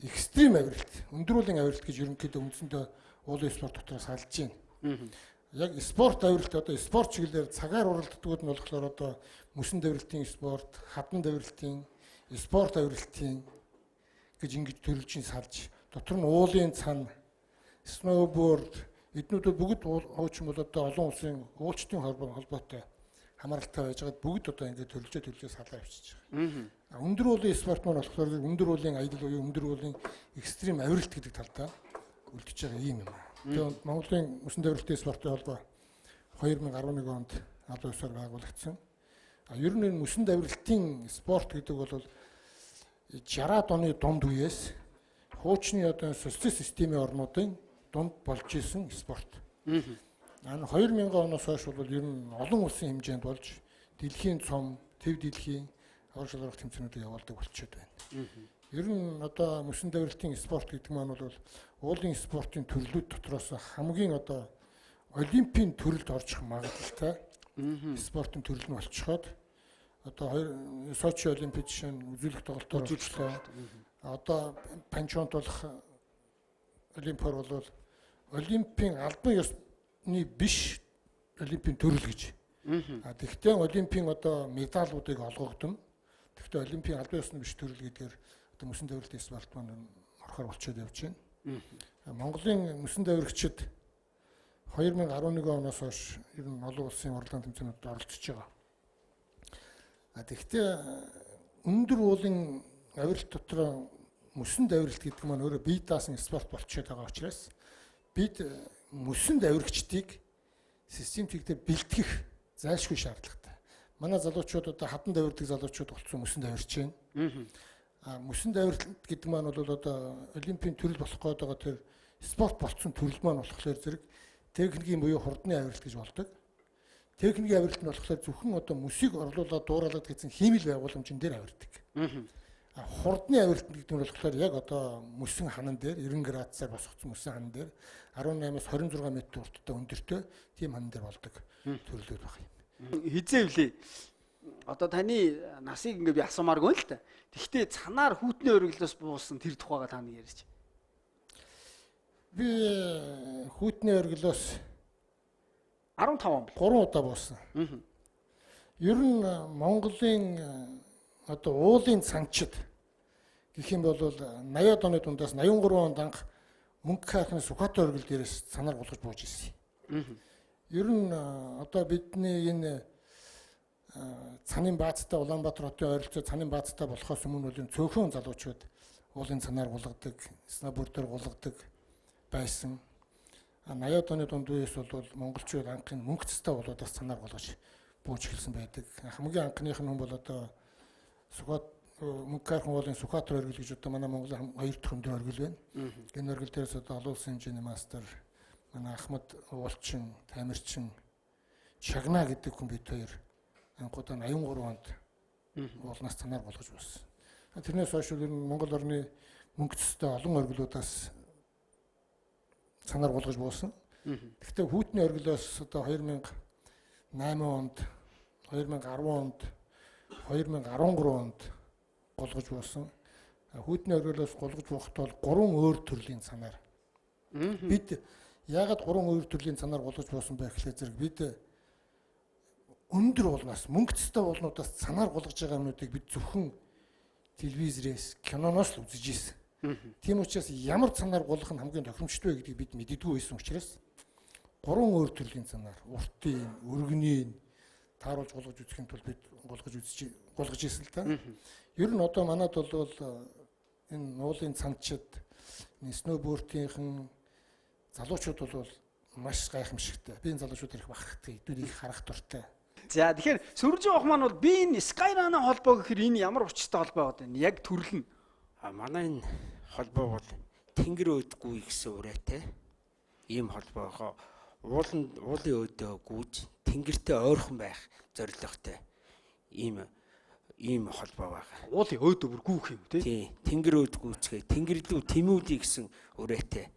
экстрим авиралт, өндөр уулын авиралт гэж ерөнхийдөө үндсэндээ уулын спорт дотроо салж байна. Яг спорт авиралт одоо спорт чиглэлээр цагаар уралддагуд нь болохоор одоо мөсөн давиралтын спорт, хадан давиралтын, спорт авиралтын гэж ингэж төрөлжин салж дотор нь уулын цан, сноуборд эднүүдүүд бүгд хуучин бол одоо олон улсын уулчдын холбоотой хамааралтай байж байгаад бүгд одоо ингээд төрөлжөө салаа авчиж байгаа. Өндөр уулын спорт маань болохоор өндөр уулын аялал буюу өндөр уулын экстрим авиралт гэдэг талдаа үлдчихэж байгаа юм юм. Тэгээд Монголын мөсөн давиралтын спортын холбоо 2011 онд албан ёсоор байгуулагдсан. Ер нь энэ мөсөн давиралтын спорт гэдэг бол 60-аад оны дунд үеэс хуучны одоо социалист системийн орнуудын дунд болж исэн спорт. Энэ 2000 оноос хойш бол ер нь олон улсын хэмжээнд болж дэлхийн цом, төв дэлхийн авар шалрах тэмцээнүүдийг явуулдаг болчиход байна. Ер нь одоо мөсөн давиралтын спорт гэдэг маань бол уулын спортын төрлүүд дотроос хамгийн одоо олимпийн төрөлд орчих магадлалтай спортын төрөл нь болчиход одоо Сочи олимпиад жишээ нь үзүүлэх тоглолтоор очлоо. Одоо Панчонт болох олимпиар бол олимпийн албан ёсны биш олимпийн төрөл гэж. А тэгвэл олимпийн одоо медалуудыг олгогдоно. Тэгвэл олимпийн албан ёсны биш төрөл гэдгээр одоо мөсөн давиралтын спорт маань орохоор болчиход явж байна. Монголын мөсөн давирагчид 2011 оноос хойш ер нь олон улсын уралдаан тэмцээнүүдэд оролцож байгаа. А тэгвэл өндөр уулын авиралт дотор мөсөн давиралт гэдэг маань өөрөө бие даасан спорт болчиход байгаа учраас бид мөсөн давирагчдыг систем чиглэлээр бэлтгэх зайлшгүй шаардлагатай. Манай залуучууд одоо хадан давирдаг залуучууд болцсон мөсөн давирч байна. А мөсөн давиралт гэдэг маань бол одоо олимпийн төрөл болох гээд байгаа тэр спорт болцсон төрөл маань болохоор зэрэг техникийн буюу хурдны авиралт гэж болдог. Техникийн авиралт нь болохоор зөвхөн одоо мөсийг орлуулаад дуурайлаад гэсэн хиймэл байгууламжин дээр авирдаг. Хурдны авиралт гэдэг нь болохоор яг одоо мөсөн ханан дээр 90 градусаар босгоцсон мөсөн ханан дээр 18-аас 26 м урттай өндөртэй тийм ханан дээр болдог төрлүүд баг юм. Хизээ влээ. Одоо таны насыг ингээ би асуумааргүй л та. Тэгвэл цанаар хүүтний оргилоос буусан тэр тухайга та нэг ярьж. Би хүүтний оргилоос 15 он 3 удаа буусан. Ер нь Монголын одоо уулын цанчид гэх юм бол 80-ад оны дундаас 83 онд анх Мөнх хайхны Сүхбаатар оргил дээрээс цанаар гулгаж бууж ирсэн. Ер нь одоо бидний энэ цанын баацтай Улаанбаатар хотын ойролцоо цанын баацтай болохоос өмнө бол энэ цөөхөн залуучууд уулын цанаар гулгадаг, сноубордоор гулгадаг байсан. 80-ад оны дунд үеэс бол монголчууд анхны мөнх цэстэй болоодаас цанаар гулгаж бууж эхэлсэн байдаг. Хамгийн анхных нь хүн бол одоо Мөнх хайрхан уулын Сүхбаатар оргил гэж одоо манай Монголын хоёр дахь өндөр оргил байна. Энэ оргил дээрээс одоо олон улсын хэмжээний мастер манай Ахмад Уулчин, Тамирчин, Чагна гэдэг хүн бид хоёр анхудаа 83 онд уулнаас цанаар гулгаж буусан. Тэрнээс хойш ер нь Монгол орны мөнх цэстэй олон оргилуудаас цанаар гулгаж буусан. Гэхдээ хүүтний оргилоос одоо 2008 онд, 2010 онд, 2013 онд гулгаж буусан. Хүүтний оргилоос гулгаж буухад бол 3 өөр төрлийн цанаар. Бид яагаад 3 өөр төрлийн цанаар гулгаж буусан бэ гэхлээр зэрэг бид өндөр уулнаас, мөнгө цэстэй уулнуудаас цанаар гулгаж байгаа юмнуудыг бид зөвхөн телевизрээс, киноноос л үзэж ирсэн. Тийм учраас ямар цанаар гулгах нь хамгийн тохиромжтой вэ гэдгийг бид мэддэггүй байсан учраас 3 өөр төрлийн цанаар уртын, өргөний тааруулж гулгаж үзэхин тулд бид гулгаж ирсэн л та. Ер нь одоо манад бол энэ уулын цанчид Энэ сноубордынхан залуучууд бол маш гайхамшигтай. Би энэ залуучуудаар их бахархдаг, эднүрийг их харах дуртай. За тэгэхээр сөржин ах маань бол би энэ Skyrun-ы холбоо гэхээр энэ ямар учиртай холбоо байгаа вэ? Яг төрөл нь. А манай энэ холбоо бол тэнгэр өөдгүй гэсэн уриатай ийм холбоо байгаа. Ууланд уулын өөдөө гүйж тэнгэртэй ойрхон байх зорилготой ийм холбоо байгаа. Уулын өөдөө бүр гүйх юм тий? Тий. Тэнгэр өөд гүйцгээ тэнгэр лүү тэмүүлье гэсэн уриатай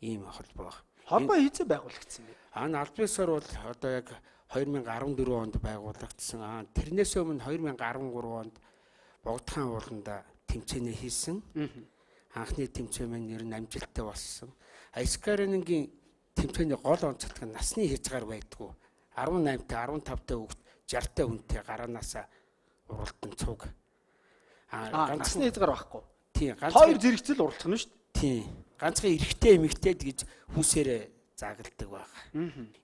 ийм холбоо байгаа. Холбоо хэзээ байгуулагдсан бэ? Аа албан ёсоор бол одоо яг 2014 онд байгуулагдсан. Аа тэрнээс өмнө 2013 онд Богдхан ууланда тэмцээнээ хийсэн. Анхны тэмцээн маань ер нь амжилттай болсон. Skyrunning-ийн тэмцээний гол онцлог нь насны хязгаар байдгүй. 18-тай 15-тай хүүхэд 60-тай хүнтэй гараанаасаа уралдан цуг. Аа насны хязгаар байхгүй. Тийм, ганцхан хоёр зэрэгцэл уралдах нь шүү дээ. Тийм. Ганцхан эрэгтэй эмэгтэйд гэж хүүсээрээ заагалдаг баг.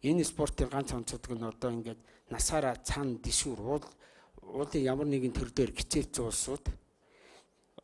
Энэ спортын ганц онцлог нь одоо ингээд насаараа цан дэшүүр уулын ямар нэгэн төр дээр хичээлцэн улсууд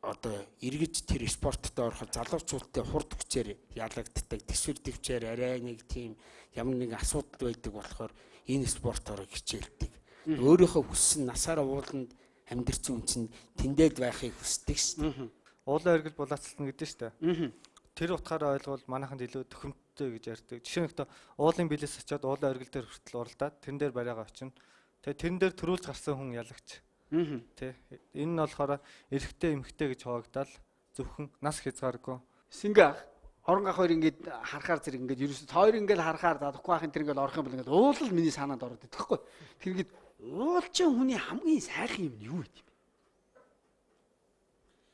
одоо эргэж тэр спортод ороход залуучуудтай хурд хүчээр ялагддаг, төсвөр төвчээр арай нэг тийм ямар нэгэн асуудал байдаг болохоор энэ спортоор хичээлдэг. Өөрийнхөө хүссэн насаараа ууланд амьдэрсэн хүн чинь тэндээд байхыг хүсдэг шүү дээ. Уулын оргил булаацална гэдэг шүү дээ. Тэр утгаараа ойлгвол манайханд илүү төхөмттэй гэж ярьдаг. Жишээ нь уулын билээс очиод уулын оргил дээр хүртэл уралдаад тэрэн дээр бариагаа очино. Тэгээ тэрэн дээр төрүүлж гарсан хүн ялагч. Тэ. Энэ нь болохоор эрэгтэй эмэгтэй гэж хуваагдал зөвхөн нас хязгааргүй. Сингэ ах, орон гах хоёр ингээд харахаар зэрэг ингээд ерөөсө хоёр ингээд харахаар задахгүй ахын тэр ингээд орох юм бол ингээд уулал миний санаанд ороод идэх байхгүй. Тэр ингээд уулчин хүний хамгийн сайхан юм нь юу вэ юм?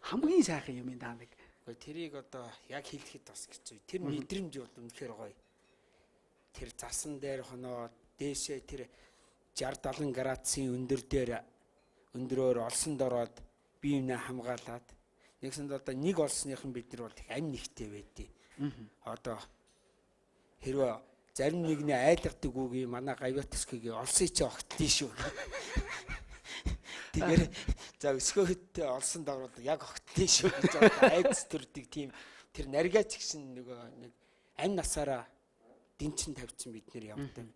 Хамгийн сайхан юм энэ даа нэг. Гэхдээ тэрийг одоо яг хэлэхэд бас хэцүү. Тэр мэдрэмж бол үнэхээр гоё. Тэр засан дээр хоноо дээшээ тэр 60 70 градусын өндөр дээр өндрөөр олсонд ороод бие биенээ хамгаалаад нэгсэнд одоо нэг олсныхан бид нар бол их амь нэгтэй байдیں۔ Одоо хэрвээ зарим нэгний айлгадаг үгийг манай гавьяатскигийн олсын чи огтлын шүү. Тэгэхээр за өсгөөтэй олсон дорвол яг огтлын шүү гэж одоо айдас төрдөг тийм тэр наргаач гэсэн нөгөө нэг амь насаараа дэнчин тавьсан бид нэр явдаг.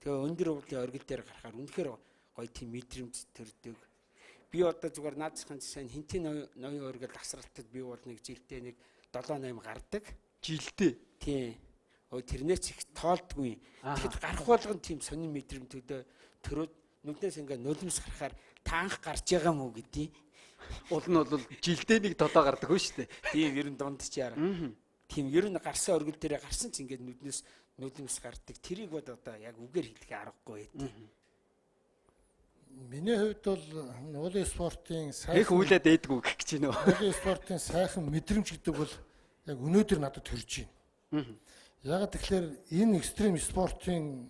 Тэгээ өндөр уулын оргил дээр гарахаар үнэхээр гоё тийм мэдрэмж төрдөг. Би одоо зүгээр наадсахын жишээ нь хинтийн ноён оргил асралтад би бол нэг жилдээ нэг 7 8 гардаг. Жилдээ? Тийм. Өө тэрнээс их тоолдгүй. Тэгэхэд гарах болгон тийм сонин мэдрэмтүүдөө төрөөд нүднээс ингээ нулимс гарахаар та анх гарч байгаа мó гэдий. Уул нь бол жилдээ нэг 7 гардаг шүү дээ. Тийм ер нь дундчаар. Тийм ер нь гарсан оргил дээрээ гарсан ч ингээд нүднээс нулимс гардаг. Тэрийг бол одоо яг үгээр хэлэх аргагүй байдیں۔ Миний хувьд бол уулын спортын сайхан их үйлээд ээдгүү гэх гэж байна уу? Уулын спортын сайхан мэдрэмж гэдэг бол яг өнөөдөр надад төрж байна. Яг тэгэхээр энэ экстрим спортын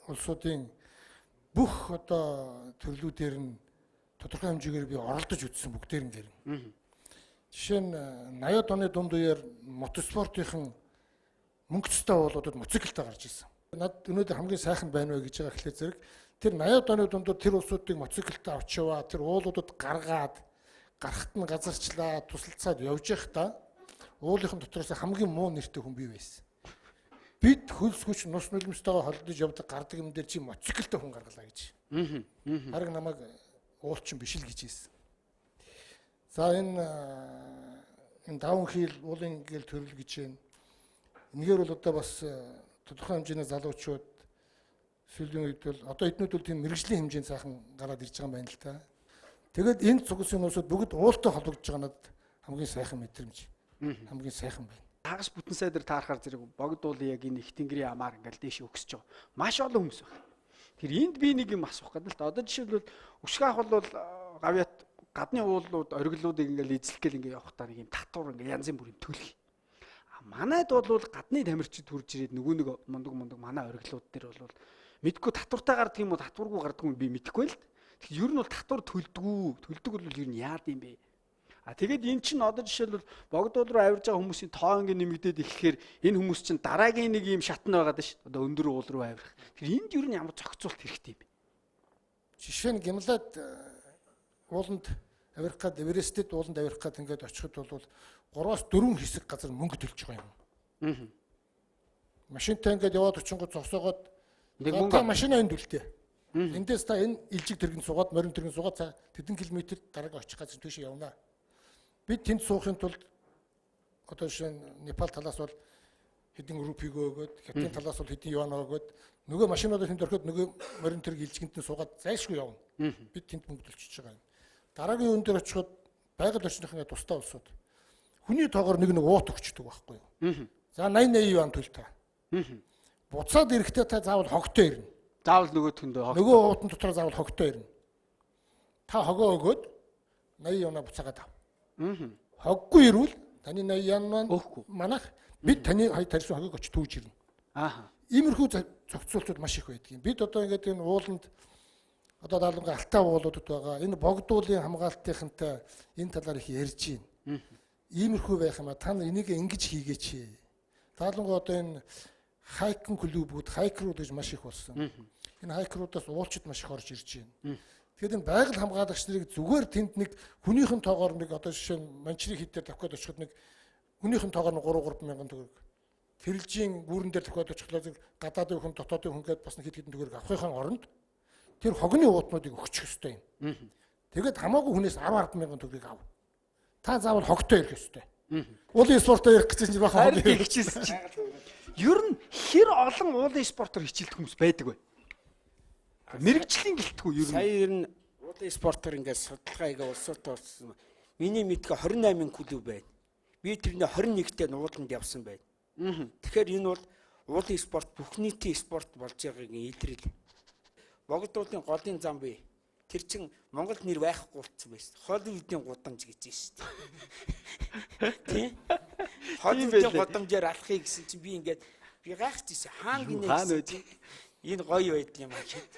улсуудын бүх одоо төрлүүдээр нь тодорхой хэмжээгээр би оролдож үзсэн бүгдээр нь гэрэн. Жишээ нь 80-ад оны дунд үеэр мотоспортын мөнгөцтэй уулуудад мотоциклтэй гарч ирсэн. Над өнөөдөр хамгийн сайхан байна вэ гэж байгаа гэхлээр зэрэг тэр 80-ад оны дундуур тэр улсуудыг мотоциклтэй авч яваа, тэр уулуудад гаргаад гарахт нь газарчлаа, тусалцаад явж байхдаа уулынхан дотроос хамгийн муу нэртэй хүн бий байсан. Бид хөлсгөч нус нулимстайгаа холдож явдаг гардаг юм дээр чи мотоциклтэй хүн гаргалаа гэж. Хараг намайг уулчин биш л гэж хэлсэн. За энэ даван хийл уулын гэл төрөл гэж байна. Энэгээр бол одоо бас тодорхой хэмжээний залуучууд сүүлийн үед бол одоо эднүүд бол тийм мэрэгжлийн хэмжээнд сайхан гараад ирж байгаа юм байна л та. Тэгээд энэ цугсан улсууд бүгд уултай холбогдож байгаа надад хамгийн сайхан мэдрэмж. Хамгийн сайхан байна. Хагас бүтэн сайдар таарахаар зэрэг богд уул яг энэ их тэнгэрийн амаар ингээл дээш өгсөж байгаа. Маш олон хүмүүс байна. Тэр энд би нэг юм асуух гэдэг л та. Одоо жишээлбэл өшгөө ах бол гавьяат гадны уулууд оргилуудыг ингээл эзлэх гээл ингээ явах та нэг юм татвар ингээ янзын бүрийн төлөх. А манайд бол гадны тамирчид хурж ирээд нөгөө нэг мундаг манай оргилууд дээр бол мэдгүй татвартай гардаг юм уу татваргүй гардаг юм би мэдэхгүй л. Тэгэхээр ер нь бол татвар төлдгүү. Төлдөг бол ер нь яад юм бэ? А тэгээд эн чинь одоо жишээлбэл богдуул руу авирж байгаа хүмүүсийн тоо ингэ нэмэгдээд ирэхээр энэ хүмүүс чинь дараагийн нэг юм шатн байгаад ш. Одоо өндөр уул руу авирах. Тэгэхээр энд ер нь ямар зохицуулт хэрэгтэй юм бэ? Жишээ нь гимлаад ууланд Авирах гад Эверестэд ууланд авирах гад ингээд очиход бол 3-4 хэсэг газар мөнгө төлж байгаа юм. Машинтай ингээд яваад очингууд зогсоогоод Нэг мөнгө машина энд үлдээ. Эндээс та энэ илжиг тэргэн суугаад морин тэргэн суугаад за тэдэн километр дараагийн очих газар тийш явна. Бид тэнд суухын тулд одоо жишээ нь Непал талаас бол хэдэн рупиг өгөөд, Хятадын талаас бол хэдэн юан өгөөд нөгөө машинуудаа тэнд орхиод нөгөө морин тэрэг илжигэнт нь суугаад зайлшгүй явна. Бид тэнд мөнгө төлчихөж байгаа юм. Дараагийн үн дээр очиход байгаль орчныхны тусдаа улсууд хүний тоогоор нэг нэг уут өгчдөг байхгүй юу? За 80 80 юан төл та. Буцаад ирэхдээ та заавал хогтой ирнэ. Заавал нөгөөтөндөө хогтой. Нөгөө уутан дотор заавал хогтой ирнэ. Та хогоо өгөөд 80 юанаа буцаагаад ав. Хоггүй ирвэл таны 80 юан маань манах бид таны хоёр тарьсан хогыг очиж түүж ирнэ. Аа. Иймэрхүү зохицуултууд маш их байдаг юм. Бид одоо ингээд энэ ууланд одоо даалгаврын алтаа уулуудад байгаа энэ богдуулын хамгаалтынхантай энэ талаар их ярьж байна. Иймэрхүү байх юм а та нар энийг ингэж хийгээч. Даалгаврын одоо энэ хайкинг клубүүд, хайкерууд гэж маш их болсон. Энэ хайкеруудаас уулчид маш их орж ирж байна. Тэгэхээр энэ байгаль хамгаалагч нарыг зүгээр тэнд нэг хүнийхэн тоогоор нэг одоо жишээ нь Манчрын хит дээр тавих гээд очиход нэг хүнийхэн тоогоор нь 3 3 мянган төгрөг. Тэрэлжийн гүүрэн дээр тавих гээд очихлоо гадаадын хүн, дотоодын хүн гээд бас нэг хэд хэдэн төгрөг авахынхаа оронд тэр хогны уутнуудыг өгчих ёстой юм. Тэгээд хамаагүй хүнээс 10 10 мянган төгрөгийг ав. Та заавал хогтой ирэх ёстой. Уулын спортоор ярих гэсэн чинь бахан хог хичээсэн чинь. Ер нь хэр олон уулын спортоор хичээлдэг хүмүүс байдаг вэ? Мэргэжлийн гэлтгүй ер нь. Сая ер нь уулын спортоор ингээд судалгаа хийгээ улсуудаа болсон. Миний мэдхэ 28 клуб байна. Би тэрний 21-т ууланд явсан байна. Тэгэхээр энэ бол уулын спорт бүх нийтийн спорт болж байгаагийн илрэл. Богд уулын голын зам бий. Тэр чин Монгол нэр байхгүй болсон байсан. Холливуудын гудамж гэж байна шүү дээ. Тий? Холливуудын гудамжаар алхахыг гэсэн чинь би ингээд би гайхаж ирсэн. Хаан гинэ гэсэн чинь энэ гоё байдал юм аа гэд.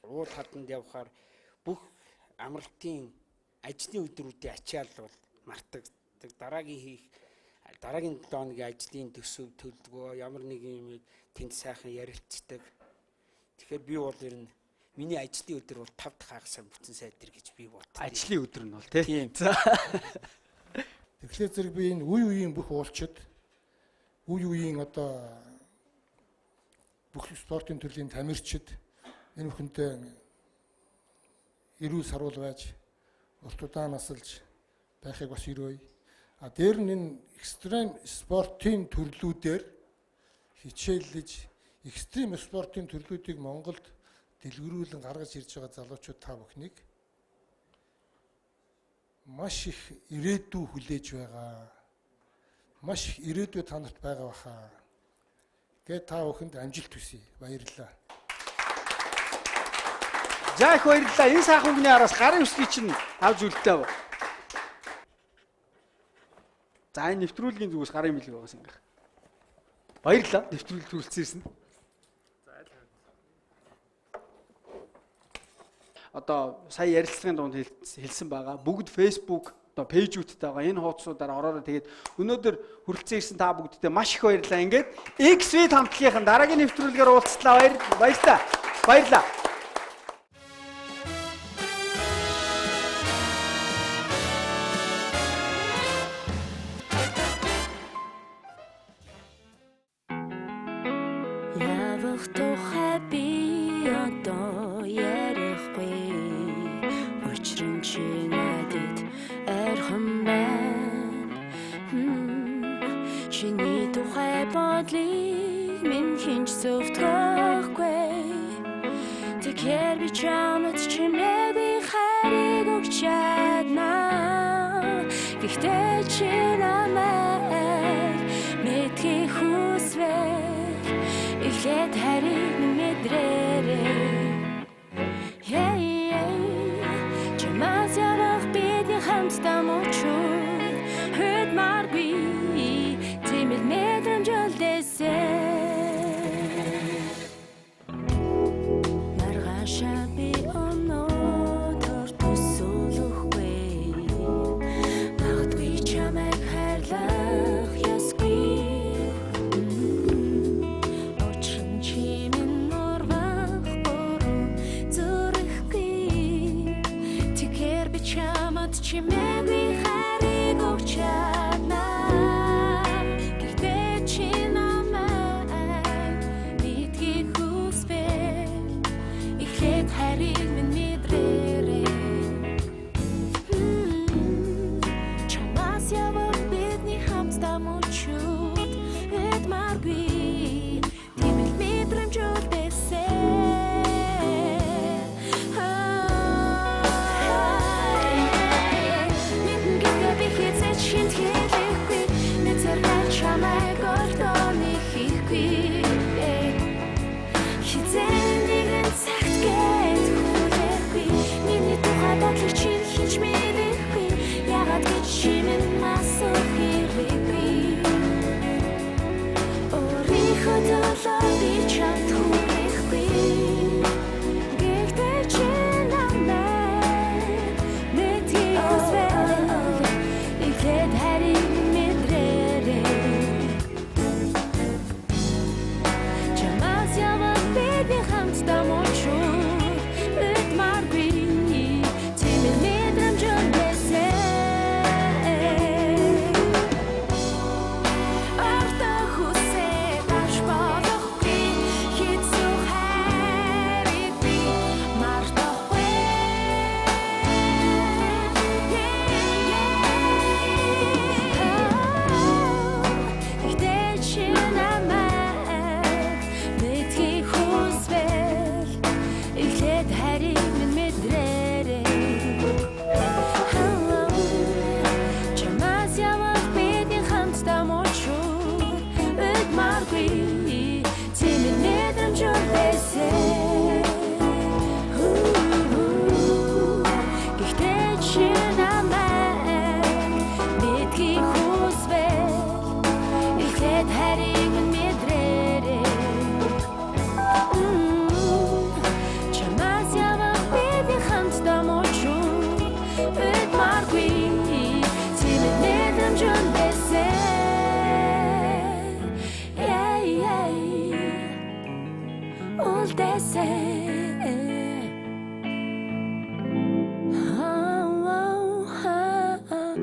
Уул хаданд явхаар бүх амралтын ажлын өдрүүдийн ачаал бол мартагддаг. Дараагийн хийх дараагийн 7 хоногийн ажлын төсөв төлөвлөгөө ямар нэгэн юм тэнд сайхан ярилцдаг. Тэгэхээр би бол ер нь миний ажлын өдөр бол 5 дахь хагас бүтэн сайдэр гэж би боддог. Ажлын өдөр нь бол тий. За. Тэгэхээр зэрэг би энэ үе үеийн бүх уулчид үе үеийн одоо бүх спортын төрлийн тамирчид энэ бүхэнтэй эрүүл саруул байж урт удаан насалж байхыг бас өрөөе. А дээр нь энэ экстрим спортын төрлүүдээр хичээллэж экстрим спортын төрлүүдийг Монголд дэлгэрүүлэн гаргаж ирж байгаа залуучууд та бүхнийг маш их ирээдүй хүлээж байгаа. Маш их ирээдүй та нарт байгаа баха. Гээд та бүхэнд амжилт хүсье. Баярлалаа. За их баярлалаа. Энэ сайхан үгний араас гарын үсгийг чинь авч үлдээ. За энэ нэвтрүүлгийн зүгээс гарын бэлэг байгаас ингэх. Баярлалаа. Нэвтрүүлэг төрөлцсөн ирсэн. Одоо сая ярилцлагын дунд хэлсэн байгаа. Бүгд Facebook одоо пэйжүүдтэй байгаа энэ хуудасуудаар ороорой. Тэгээд өнөөдөр хүрэлцэн ирсэн та бүгдтэй маш их баярлалаа. Ингээд XV хамтлагийнхан дараагийн нэвтрүүлгээр уулзлаа. Баярлалаа. Баярлалаа. Явах тухай би одоо ярихгүй. Учир нь чи надад ойрхон байна. Чиний тухай бодлыг минь хинч зөвтгөхгүй. Тэгэхээр би чамд чимээгүй хайрыг өгч чадна. Гэхдээ чи намайг мэдхийг хүсвэл эхлээд хайрыг мэдрээрэй. Yeah, yeah. Чамаас явах бидний хамтдаа мөчүүд хөдмаргүй тийм л мэдрэмж үлдээсэн. Маргаашаа би өнөөдөр төсөөлөхгүй. Магадгүй чамайг хайр Чимээгүй хайрыг өгч чадна. Гэхдээ чи намайг мэдхийг хүсвэл эхлээд хайрыг минь мэдрээрэй. Чамаас явах бидний хамтдаа мөчүүд удмааргүй. Тийм л мэдрэмж үлдээсэй. Мэднэ гэдгээ би хэзээ ч хүнд хэлэхгүй. Мэдэрхэл чамайг олдооны хийхгүй. Хэзээ нэгэн цагт гээд хүлээхгүй. Миний тухай бодлого чинь хэн ч мэдэхгүй. Яагаад гэж чи минь асуух хэрэггүй. Өөрийнхөө төлөө би чамд хүрэхгүй. Гэхдээ чи намайг мэдхийг хүсвэл эхлээд хайрыг мэдрээрэй. Чамаас явах бидний хамтдаа мөчүүд удмааргүй. Тийм л мэдрэмж үлдээсэй. Ортоо хүсээд авч болохгүй. Хэцүү хайрыг би мартахгүй. Гэхдээ чи намайг мэдхийг хүсвэл эхлээд хайрыг минь мэдрээрэй. Чамаас явах бидний хамтдаа мөчүүд удмааргүй. Тийм л мэдрэмж үлдээсэй. Гэхдээ чи намайг мэдхийг хүсвэл эхлээд хайрыг минь мэдрээрэй. Чамаас явах бидний хамтдаа мөчүүд удмааргүй. Тийм л мэдрэмж үлдээсэй. Yeah, yeah. Үлдээсэй. Oh, oh, oh.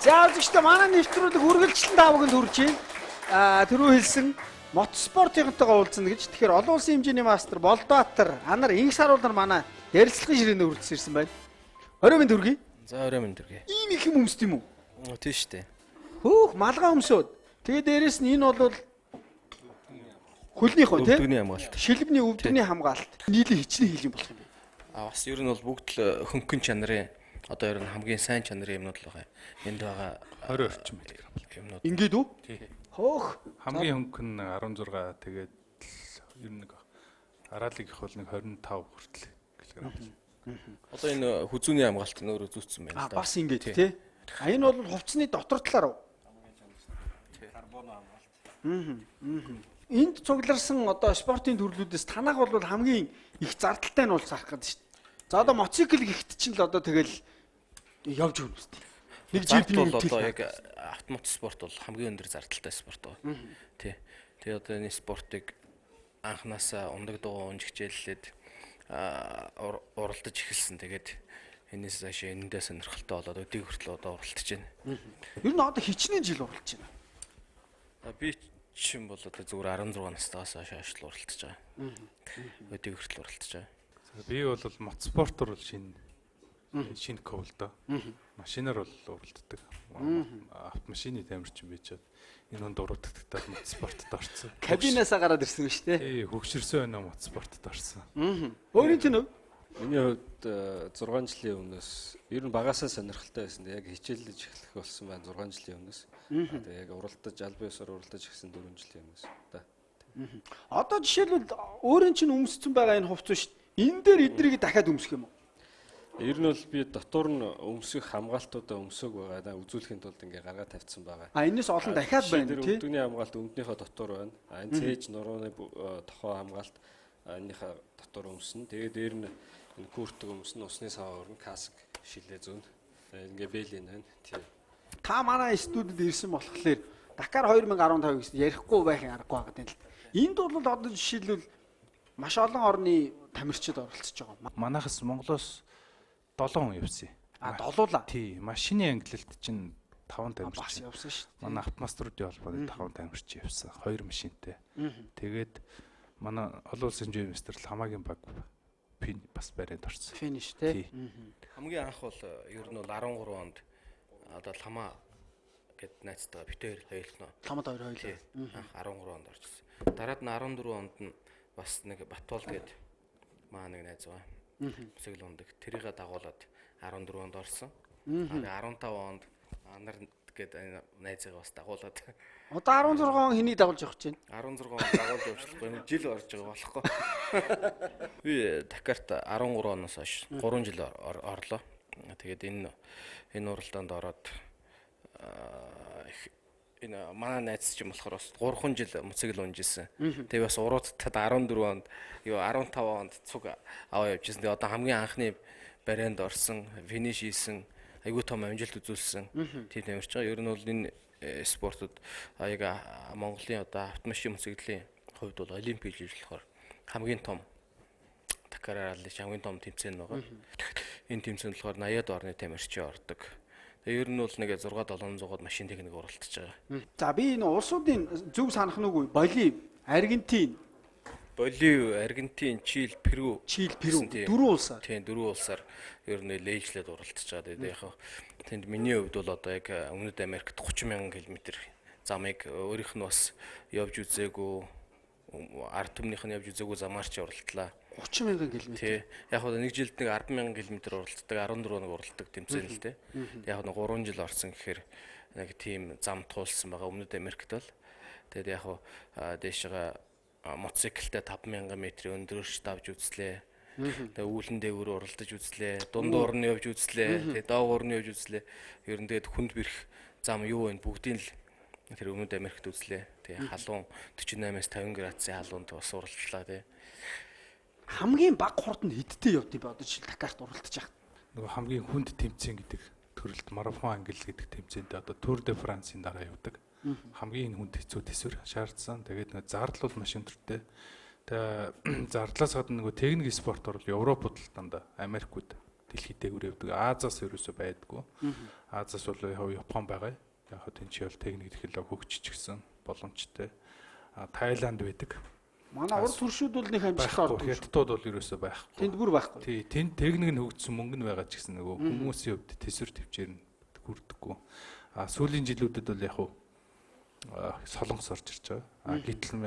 За үзэгчдээ манай нэвтрүүлэг үргэлжлэн та бүхэнд хүрч байна. Түрүү хэлсэн мотоспортынхантайгаа уулзна гэж. Тэгэхээр олон улсын хэмжээний мастер Болдбаатар анар инх саруулнар манай ярилцлагын ширээнд хүрэлцэн ирсэн байна. Орой минь төргий. За орой минь төргий. Ийм их юм өмсд юм уу? Тийм шүү дээ. Хөөх малгай өмсөөд. Тэгээ дээрэс нь энэ бол хөлнийх үү те? Өвдөгний хамгаалт. Шилбний өвдөгний хамгаалт. Нийлэн хичнээн хил юм болох юм бэ? Бас ер нь бол бүгд л хөнгөн чанарын одоо ер нь хамгийн сайн чанарын юмнууд л байгаа. Энд байгаа 20 орчим миллиграмм юмнууд. Ингээд үү? Тий. Хөөх. Хамгийн хөнгөн нь 16 тэгээд ер нь нэг араалыг их бол нэг 25 хүртэл килограмм. Одоо энэ хүзүүний хамгаалт нь өөрөө зүүцсэн байна л да. Бас ингээд тий. Энэ бол хувцсны дотор талаар уу? Карбон хамгаалт. Энд цугларсан одоо спортын төрлүүдээс танах бол хамгийн их зардалтай нь бол зарах гэдэг шүү дээ. За одоо мотоцикл гэхэд чинь л одоо тэгэл явж өгнө үстэй. Нэг Зардал жирдний бол одоо яг автомат спорт бол хамгийн өндөр зардалтай спорт байгаа. Тий. Тэгээ одоо энэ спортыг анханасаа ундаг дугуй унж хичээллээд уралдаж эхэлсэн. Тэгээд энэс цаашаа энэндээ сонирхолтой болоод өдийг хүртэл одоо уралдаж байна. Ер нь одоо хичнээн жил уралдаж байна. Би чинь бол одоо зүгээр 16 настайгаас хойш л уралдаж байгаа. Өдийг хүртэл уралдаж байгаа. Би бол мотоспортоор бол шинэ ков л доо. Машинаар бол уралддаг. Автомашины тамирчин би чад энэ хүнд урагддагтаа мотоспортод орсон. Кабинаасаа гараад ирсэн юм шүү дээ. Тий, хөгшөрсөн байна мотоспортод орсон. Өөрийн чинь өв? Миний хувьд 6 жилийн өмнөөс ер нь багасаа сонирхолтой байсан. Яг хичээллэж эхлэх болсон байна 6 жилийн өмнөөс. Тэгээ яг уралдаж албан ёсоор уралдаж эхэлсэн 4 жилийн өмнөөс. Да. Одоо жишээлбэл өөрийн чинь өмссөн байгаа энэ хувцас шүү дээ. Энэ дээр эднийг дахиад өмсөх юм уу? Ер нь бол би дотор нь өмсөх хамгаалтуудаа өмсөөг байгаа. Үзүүлэхийн тулд ингээ гаргаад тавьсан байгаа. А энэс олон дахиад байна тий. Өмдөгний хамгаалт өмднийхөө дотор байна. А энэ цээж нурууны тохоо хамгаалт энэнийхээ дотор өмснө. Тэгээ дээр нь энэ куртг өмснө, усны саваа өрнө, каск шилээ зүүн. Ингээ бэлийн байна. Тий. Та манай студид ирсэн болохоор Дакар 2015 гэсэн ярихгүй байхын аргагүй байгаа юм л. Энд бол одоо жишээлбэл маш олон орны тамирчид оролцож байгаа. Манайхас Монголоос 7 хүн явсан. А долуулаа. Тий, машины ангилалд чинь 5 тамирч бас явсан шүү дээ. Манай автомаструудын холбооны 5 тамирч явсан. 2 машинтай. Тэгээд манай олон улсын хэмжээний мастер Ламагийн баг бас барианд орсон. Финиш тий. Хамгийн анх бол ер нь бол 13 онд одоо Лама гэд найзтайгаа бит хоёр хоёулно. Ламад хоёр хоёулаа. Анх 13 онд орчихсон. Дараад нь 14 онд нь бас нэг Батбол гэд маа нэг найз байгаа. Мөсгөл ундаг. Тэрийгэ дагуулад 14 онд орсон. 15 онд анар гэд найзыгаа бас дагуулад. Одоо 16 он хэнийг дагуулж явах гэж байна? 16 он дагуулж явчихлахгүй. Жил орж байгаа болохгүй. Би Дакарт 13 оноос хойш 3 жил орлоо. Тэгээд энэ уралдаанд ороод энэ манай найз чинь болохоор бас 3 жил моцикл унжсэн. Тэгээ бас уруудтад 14 онд юу 15 онд цуг аваа явжсэн. Тэгээ одоо хамгийн анхны барианд орсон, финиш хийсэн, айгүй том амжилт үзүүлсэн. Тийм тамирч байгаа. Ер нь бол энэ спортод яг Монголын одоо автомашин моциклийн хувьд бол олимпик жил болохоор хамгийн том Дакар ралли хамгийн том тэмцээн байгаа. Энэ тэмцээнд болохоор 80-ад орны тамирчин ордог. Тэгээ ер нь бол нэг 6 700-аад машин техник уралдаж байгаа. За би энэ улсуудын зөв санах нь үгүй. Болив, Аргентин, Болив, Аргентин, Чили, Перу. Чили, Перу дөрвөн улсаар. Тийм, дөрвөн улсаар ер нь лээжлээд уралдаж байгаа. Тэгээд яг тэнд миний хувьд бол одоо яг Өмнөд Америкт 30 мянган км замыг өөрийнх нь бас явж үзээгүй, ард түмнийх нь явж үзээгүй замаар чи уралдлаа. 30 мянган км. Тий. Яг хөө нэг жилд нэг 10 мянган км уралддаг, 14 нэг уралддаг тэмцээн л дээ. Яг нэг 3 жил орсон гэхээр нэг тийм зам туулсан байгаа Өмнөд Америкт бол. Тэгээд яг хөө дээшээ мотоциклтэй 5000 метрийн өндрөөрч давж үзлээ. Тэгээ үүлэн дээгүүр уралдаж үзлээ. Дундуур нь явж үзлээ. Тэгээ доогуур нь явж үзлээ. Ер нь тэгээд хүнд бэрх зам юу вэ? Бүгдийг л тэр Өмнөд Америкт үзлээ. Тэгээ халуун 48-аас 50 градусын халуунд бас уралдлаа тий. Хамгийн бага хурд нь хэдтэй явд юм бэ? Одоо жишээл Дакарт уралдаж яхад. Нөгөө хамгийн хүнд тэмцээн гэдэг төрөлд марафон ангил гэдэг тэмцээнд одоо Тур де Францын дараа явдаг. Хамгийн хүнд хэцүү төсвөр шаардсан. Тэгээд нөгөө зардал бол маш өндөртэй. Тэгээ зардлаас гадна нөгөө техник спорт бол Европод л дандаа Америкууд дэлхийд дээгүүр явдаг. Азиас ерөөсөө байдаггүй. Азиас бол яг Япон байгаа. Яг хөө тэн чи бол техник технологи хөгжиж гисэн боломжтой. А Таиланд байдаг. Манай урд төршүүд бол нэг амжилттай ордог. Хятадууд бол ерөөсөө байхгүй. Тэнд бүр байхгүй. Тий, тэнд техник нь хөгжсөн мөнгө нь байгаа ч гэсэн нөгөө хүмүүсийн хувьд төсвөр төвчээр нь хүрдэггүй. А сүүлийн жилүүдэд бол яг хуу солонгос орж ирж байгаа. А гэтэл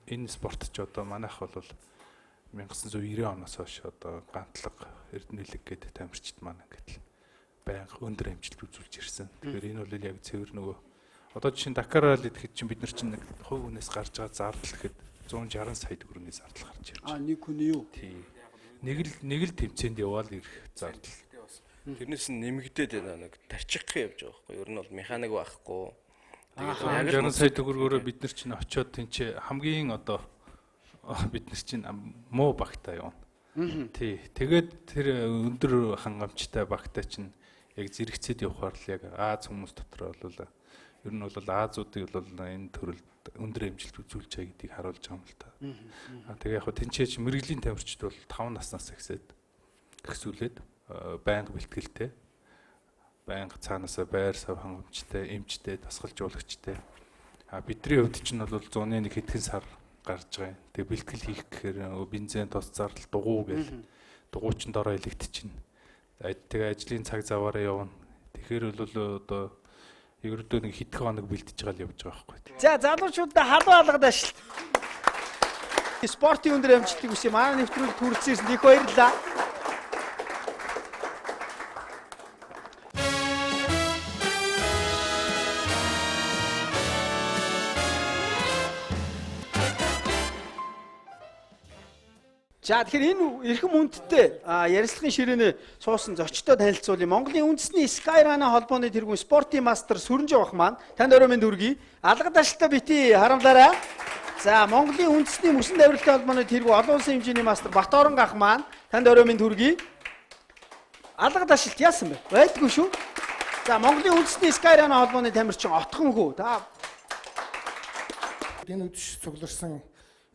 энэ спорт ч одоо манайх бол 1990 оноос хойш одоо гантлаг Эрдэнэлэг гэдэг тамирчид маань ингээд л байнга өндөр амжилт үзүүлж ирсэн. Тэгэхээр энэ бол яг цэвэр нөгөө одоо жишээ нь Дакар ралли гэхэд чинь бид нар чинь нэг хувь хүнээс гарч байгаа зардал гэхэд 160 сая төгрөгийн зардал гарч ирж байгаа. А нэг хүний юу? Тий. Нэг л тэмцээнд яваал ирэх зардал. Тэрнээс нь нэмэгдээд байна нэг тарчих явж байгаа байхгүй юу? Ер нь бол механик байхгүй. Тэгээд яг 60 сая төгрөгөөрөө бид нар чинь очиод тэнцээ хамгийн одоо бид нар чинь муу багтаа явна. Тий. Тэгээд тэр өндөр хангамжтай багтаа чинь яг зэрэгцээд явхаар л яг Аз хүмүүс дотор бол ер нь бол Азуудыг бол энэ төрөлд өндөр амжилт үзүүлж байгаа гэдгийг харуулж байгаа юм л та. А тэгээ яг хөө тэнцээ чи мэрэгжлийн тамирчид бол 5 наснаас ихсүүлээд байнга бэлтгэлтэй байнга цаанаасаа байр сав хангамжтай, эмчтэй, дасгалжуулагчтай. А бидний хувьд чинь бол зуны нэг хэдхэн сар гарч байгаа юм. Тэгээ бэлтгэл хийх гэхээр бензин тос зардал дугуй гээл дугуй чинь дороо илэгдчихнэ. Тэгээ ажлын цаг заваараа явна. Тэгэхээр бол одоо ерөөдөө нэг хэдхэн хоног бэлтэж байгаа л явж байгаа байхгүй. За залуучуудаа халуун алгад ажилт. Спортын өндөр амжилтыг хүсье. Манай нэвтрүүлэг хүрэлцэн ирсэнд их баярлалаа. За тэгэхээр энэ эрхэм хүндтэй ярилцлагын ширээний суусан зочдтой танилцуулъя. Монголын үндэсний Skyrunner холбооны тэргүүн спортын мастер Сүрэнжээ бах маань танд орой минь хүргэе. Алгад ажилтаа бити харамлаарай. За Монголын үндэсний мөсөн давиралтай холбооны тэргүүн олон улсын хэмжээний мастер Баторон гах маань танд орой минь хүргэе. Алгад ажилт яасан бэ? Байдгүй шүү. За Монголын үндэсний Skyrunner холбооны тамирчин Отхон хүү. Та энэ үдшиж цугларсан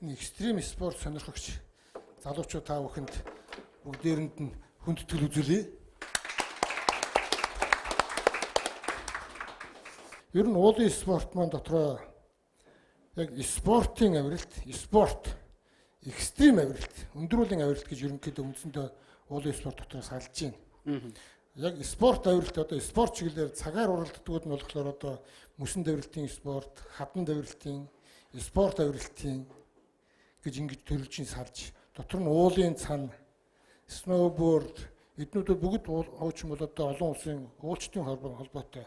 энэ экстрим спорт сонирхогч залуучууд та бүхэнд бүгдээрэнд нь хүндэтгэл үзүүлье. Ер нь уулын спорт маань дотроо яг спортын авиралт, спорт, экстрим авиралт, өндөр уулын авиралт гэж ерөнхийдөө үндсэндээ уулын спорт дотор салж байна. Яг спорт авиралт одоо спорт чиглэлээр цагаар уралддагуд нь болохоор одоо мөсөн давиралтын спорт, хадан давиралтын, спорт авиралтын гэж ингэж төрөлжин салж дотор нь уулын цан, сноуборд эднүүдүүд бүгд хуучин бол одоо олон улсын уулчдын холбоотой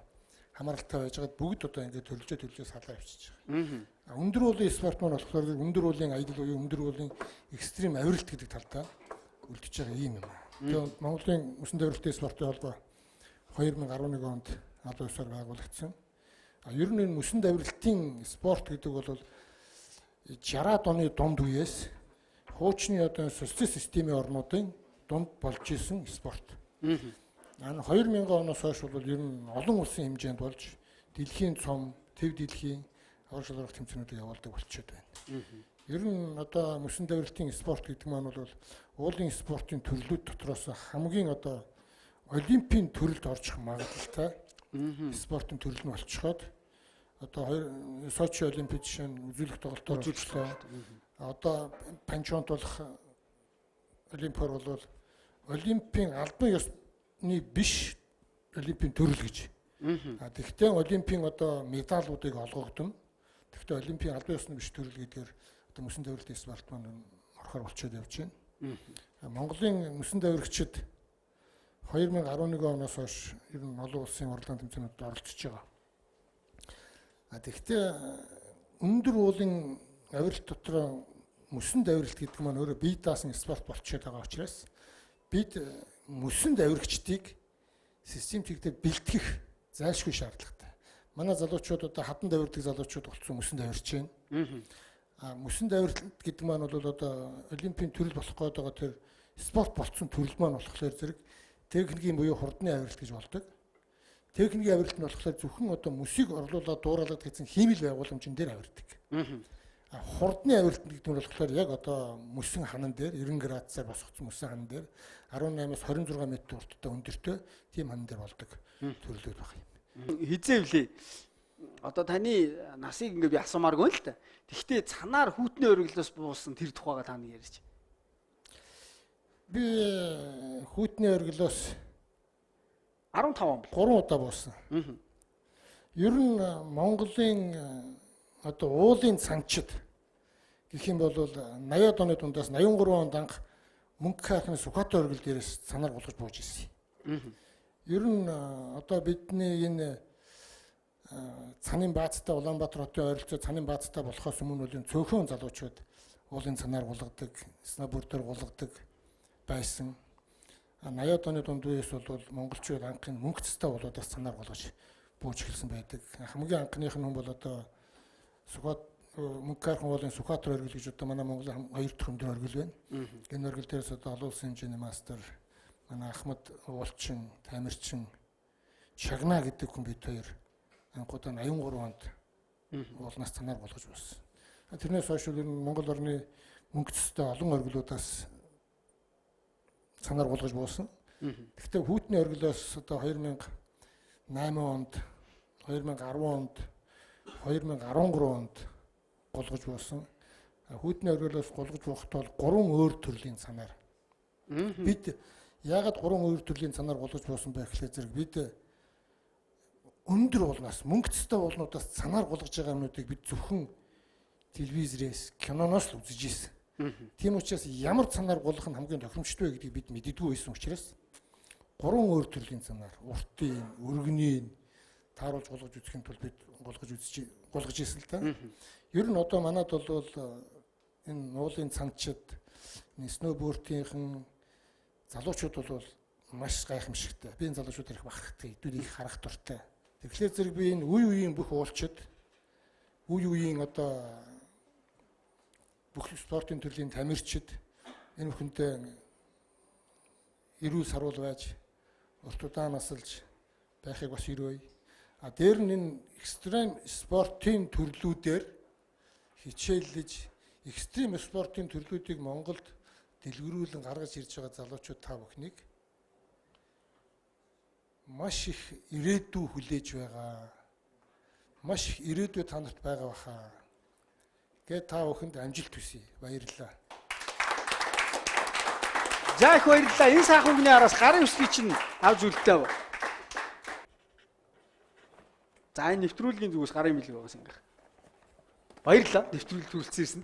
хамааралтай байж байгаад бүгд одоо ингээд төрөлжөө салаа явчихж байгаа. Өндөр уулын спорт маань болохоор өндөр уулын аялал буюу өндөр уулын экстрим авиралт гэдэг талдаа үлдчихэж байгаа юм юм. Тэгээд Монголын мөсөн давиралтын спортын холбоо 2011 онд албан ёсоор байгуулагдсан. Ер нь энэ мөсөн давиралтын спорт гэдэг бол 60-аад оны дунд үеэс хуучны одоо социалист системийн орнуудын дунд болж исэн спорт. Энэ 2000 оноос хойш бол ер нь олон улсын хэмжээнд болж дэлхийн цом, төв дэлхийн авар шалрах тэмцээнүүдийг явуулдаг болчиход байна. Ер нь одоо мөсөн давиралтын спорт гэдэг маань бол уулын спортын төрлүүд дотроос хамгийн одоо олимпийн төрөлд орчих магадлалтай спортын төрөл нь болчиход одоо Сочи олимпиад жишээ нь үзүүлэх тоглолтоор очлоо. Одоо Панчонт болох олимпиар бол олимпийн албан ёсны биш олимпийн төрөл гэж. Тэгэхдээ олимпийн одоо медалуудыг олгогдоно. Тэгэхдээ олимпийн албан ёсны биш төрөл гэдгээр одоо мөсөн давиралтын спорт маань орохоор болчиход явж байна. Монголын мөсөн давирагчид 2011 оноос хойш ер нь олон улсын уралдаан тэмцээнүүдэд оролцож байгаа. Тэгэхдээ өндөр уулын авиралт дотор мөсөн давиралт гэдэг маань өөрөө бие даасан спорт болчиход байгаа учраас бид мөсөн давирагчдыг систем чиглэлээр бэлтгэх зайлшгүй шаардлагатай. Манай залуучууд одоо хадан давирдаг залуучууд болцсон мөсөн давирч байна. Мөсөн давиралт гэдэг маань бол одоо олимпийн төрөл болох гээд байгаа тэр спорт болцсон төрөл маань болохоор зэрэг техникийн буюу хурдны авиралт гэж болдог. Техникийн авиралт нь болохоор зөвхөн одоо мөсийг орлуулаад дууралаад гэсэн хиймэл байгууламжин дээр авирдаг. Хурдны авиралт гэдэг нь болохоор яг одоо мөсөн ханан дээр 90 градусаар босгоцсон мөсөн ханан дээр 18-аас 26 м урттай өндөртэй тийм ханан дээр болдог төрлүүд баг юм. Хизээ влээ. Одоо таны насыг ингээ би асуумааргүй л та. Тэгэхдээ цанаар хүүтний оргилоос буусан тэр тухайга та нэг ярьж. Би хүүтний оргилоос 15 он 3 удаа буусан. Ер нь Монголын одоо уулын цанчид гэх юм бол 80-ад оны дундаас 83 онд анх Мөнх хааны Сүхбаатар оргил дээрээс цанаар гулгаж бууж ирсэн. Ер нь одоо бидний энэ цанын баацтай Улаанбаатар хотын ойролцоо цанын баацтай болохоос өмнө бол энэ цөөхөн залуучууд уулын цанаар гулгадаг, сноубордоор гулгадаг байсан. 80-ад оны дунд үеэс бол монголчууд анхны мөнх цэстэй уулуудаас цанаар гулгаж бууж эхэлсэн байдаг. Хамгийн анхных нь хүн бол одоо Мөнх-Хайрхан уулын Сүхбаатар оргил гэж одоо манай Монголын хоёр дахь өндөр оргил байна. Энэ оргил дээрээс одоо олон улсын хэмжээний мастер манай Ахмад Уулчин, Тамирчин, Чагна гэдэг хүн бид хоёр анхудаа 83 онд уулнаас цанаар гулгаж буусан. Тэрнээс хойш ер нь Монгол орны мөнх цэстэй олон оргилуудаас цанаар гулгаж буусан. Тэгэхдээ хүүтний оргилоос одоо 2008 онд, 2010 онд, 2013 онд гулгаж буусан. Хүүтний оргилоос гулгаж буухад бол 3 өөр төрлийн цанаар. Бид яагаад 3 өөр төрлийн цанаар гулгаж буусан бэ гэхлээр зэрэг бид өндөр уулнаас, мөнгө цэстэй уулнуудаас цанаар гулгаж байгаа юмнуудыг бид зөвхөн телевизрээс, киноноос л үзэж ирсэн. Тийм учраас ямар цанаар гулгах нь хамгийн тохиромжтой вэ гэдгийг бид мэддэггүй байсан учраас 3 өөр төрлийн цанаар уртын, өргөний тааруулж гулгаж үзэхийн тулд бид гулгаж ирсэн л та. Ер нь одоо манад бол энэ уулын цанчид, Энэ сноубордынхан залуучууд бол маш гайхамшигтай. Би энэ залуучуудаар их бахархдаг, эдгээр их харах дуртай. Тэгэхээр зэрэг би энэ үе үеийн бүх уулчид, үе үеийн одоо бүх спортын төрлийн тамирчид энэ бүхэндээ эрүүл саруул байж, урт удаан насалж байхыг бас өрөөе. А дээр нь энэ экстрим спортын төрлүүдээр хичээллэж, экстрим спортын төрлүүдийг Монголд дэлгэрүүлэн гаргаж ирж байгаа залуучууд та бүхнийг маш их ирээдүй хүлээж байгаа. Маш их ирээдүй та нарт байгаа баха. Гээд та бүхэнд амжилт хүсье. Баярлалаа. За их баярлалаа. Энэ сайхан үгний араас гарын үсгийг чинь авч үлдээ. За энэ нэвтрүүлгийн зүгээс гарын бэлэг байгаас ингэх. Баярлалаа. Нэвтрүүлэг төрөлцсөн ирсэн.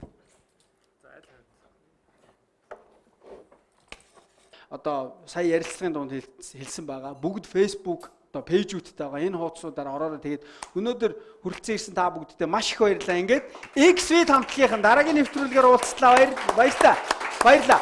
Одоо сая ярилцлагын дунд хэлсэн байгаа. Бүгд Facebook одоо пэйжүүдтэй байгаа энэ хуудасуудаар ороорой. Тэгээд өнөөдөр хүрэлцэн ирсэн та бүгдтэй маш их баярлалаа. Ингээд XV хамтлагийнхан дараагийн нэвтрүүлгээр уулзлаа. Баярлалаа. Баярлалаа.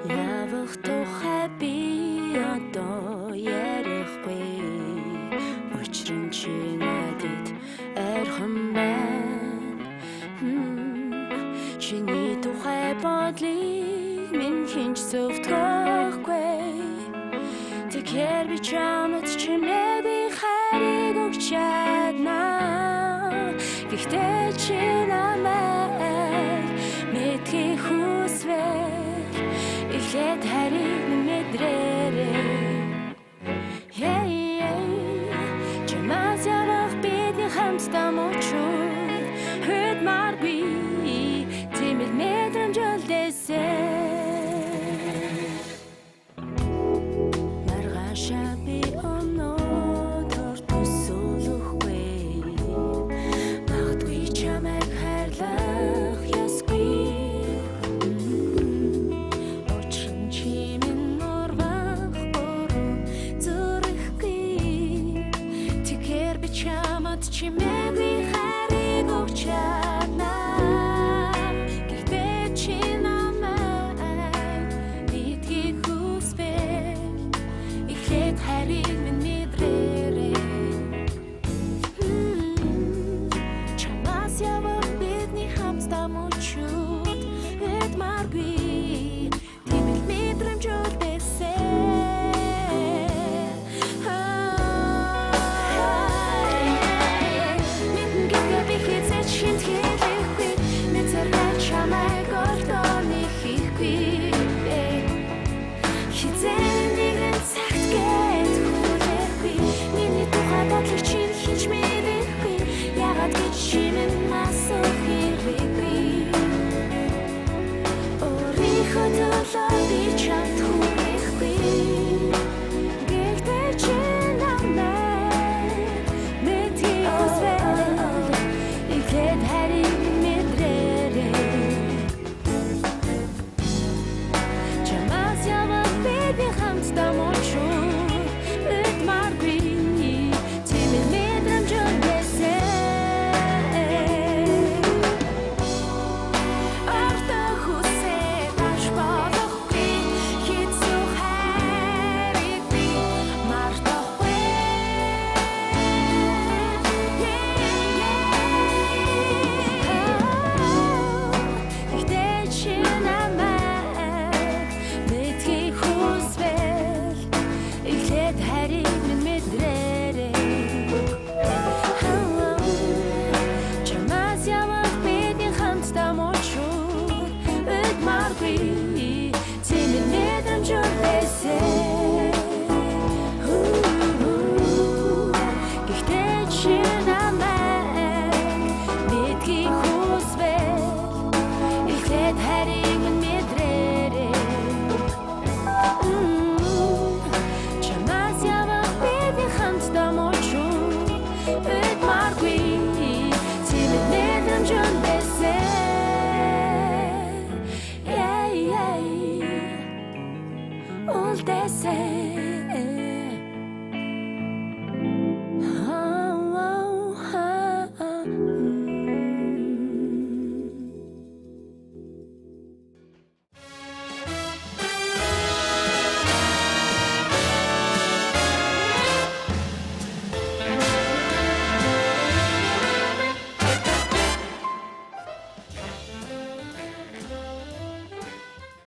Явах тухай би одоо ярихгүй. Учир нь чи надад ойрхон байна. Чиний тухай бодлыг минь хинч зөвтгөхгүй. Тэгэхээр би чамд чимээгүй хайрыг өгч чадна. Гэхдээ чи намайг мэдхийг хүсвэл эхлээд хайрыг мэдрээрэй. Hey, hey. Чамаас явах бидний хамтдаа мөчүүд хөдмаргүй тийм л мэдрэмж үлдээсэн. Маргаашаа би өнөөдөр төсөөлөхгүй. Магадгүй чамайг хайрлах ёсгүй. Учир нь чи минь урвах буруу зүрэхгүй. Тэгэхээр би чамд чимээгүй хайрыг өгч чадна. Гэхдээ чи намайг мэдхийг хүсвэл эхлээд хайрыг минь мэдрээрэй. Чамаас явах бидний хамтдаа мөчүүд хэдмаргүй тийм л мэдрэмж үлдээсэн. Мэднэ гэдгээ би хэзээ ч хүнд хэлэхгүй. Мэдэрхээ чамайг олдооны хийхгүй. Хэзээ нэгэн цагт гээд хүлээхгүй. Миний тухай бодлыг чи хинч мэдэхгүй. Яагаад гэж чи минь асуух хэрэггүй. Өөрийнхөө төлөө би чамд хүрэхгүй. Гэхдээ чи намайг мэдхийг хүсвэл эхлээд хайрыг мэдрээрэй. Чамаас явах бидний хамтдаа мөчүүд өдмаргүй тийм л мэдрэмж үлдээсэн. Ортоо хүсээд авч болохгүй хэцүү хайрыг би мартахгүй. Гэхдээ чи намайг мэдхийг хүсвэл эхлээд хайрыг минь мэдрээрэй. Чамаас явах бидний хамтдаа мөчүүд өдмаргүй тийм л мэдрэмж үлдээсэн. Гэхдээ чи намайг мэдхийг хүсвэл эхлээд хайрыг минь мэдрээрэй. Чамаас явах бидний хамтдаа мөчүүд өдмаргүй тийм л мэдрэмж үлдээсэн. Yeah, yeah. Үлдээсэн. үлдээсэй.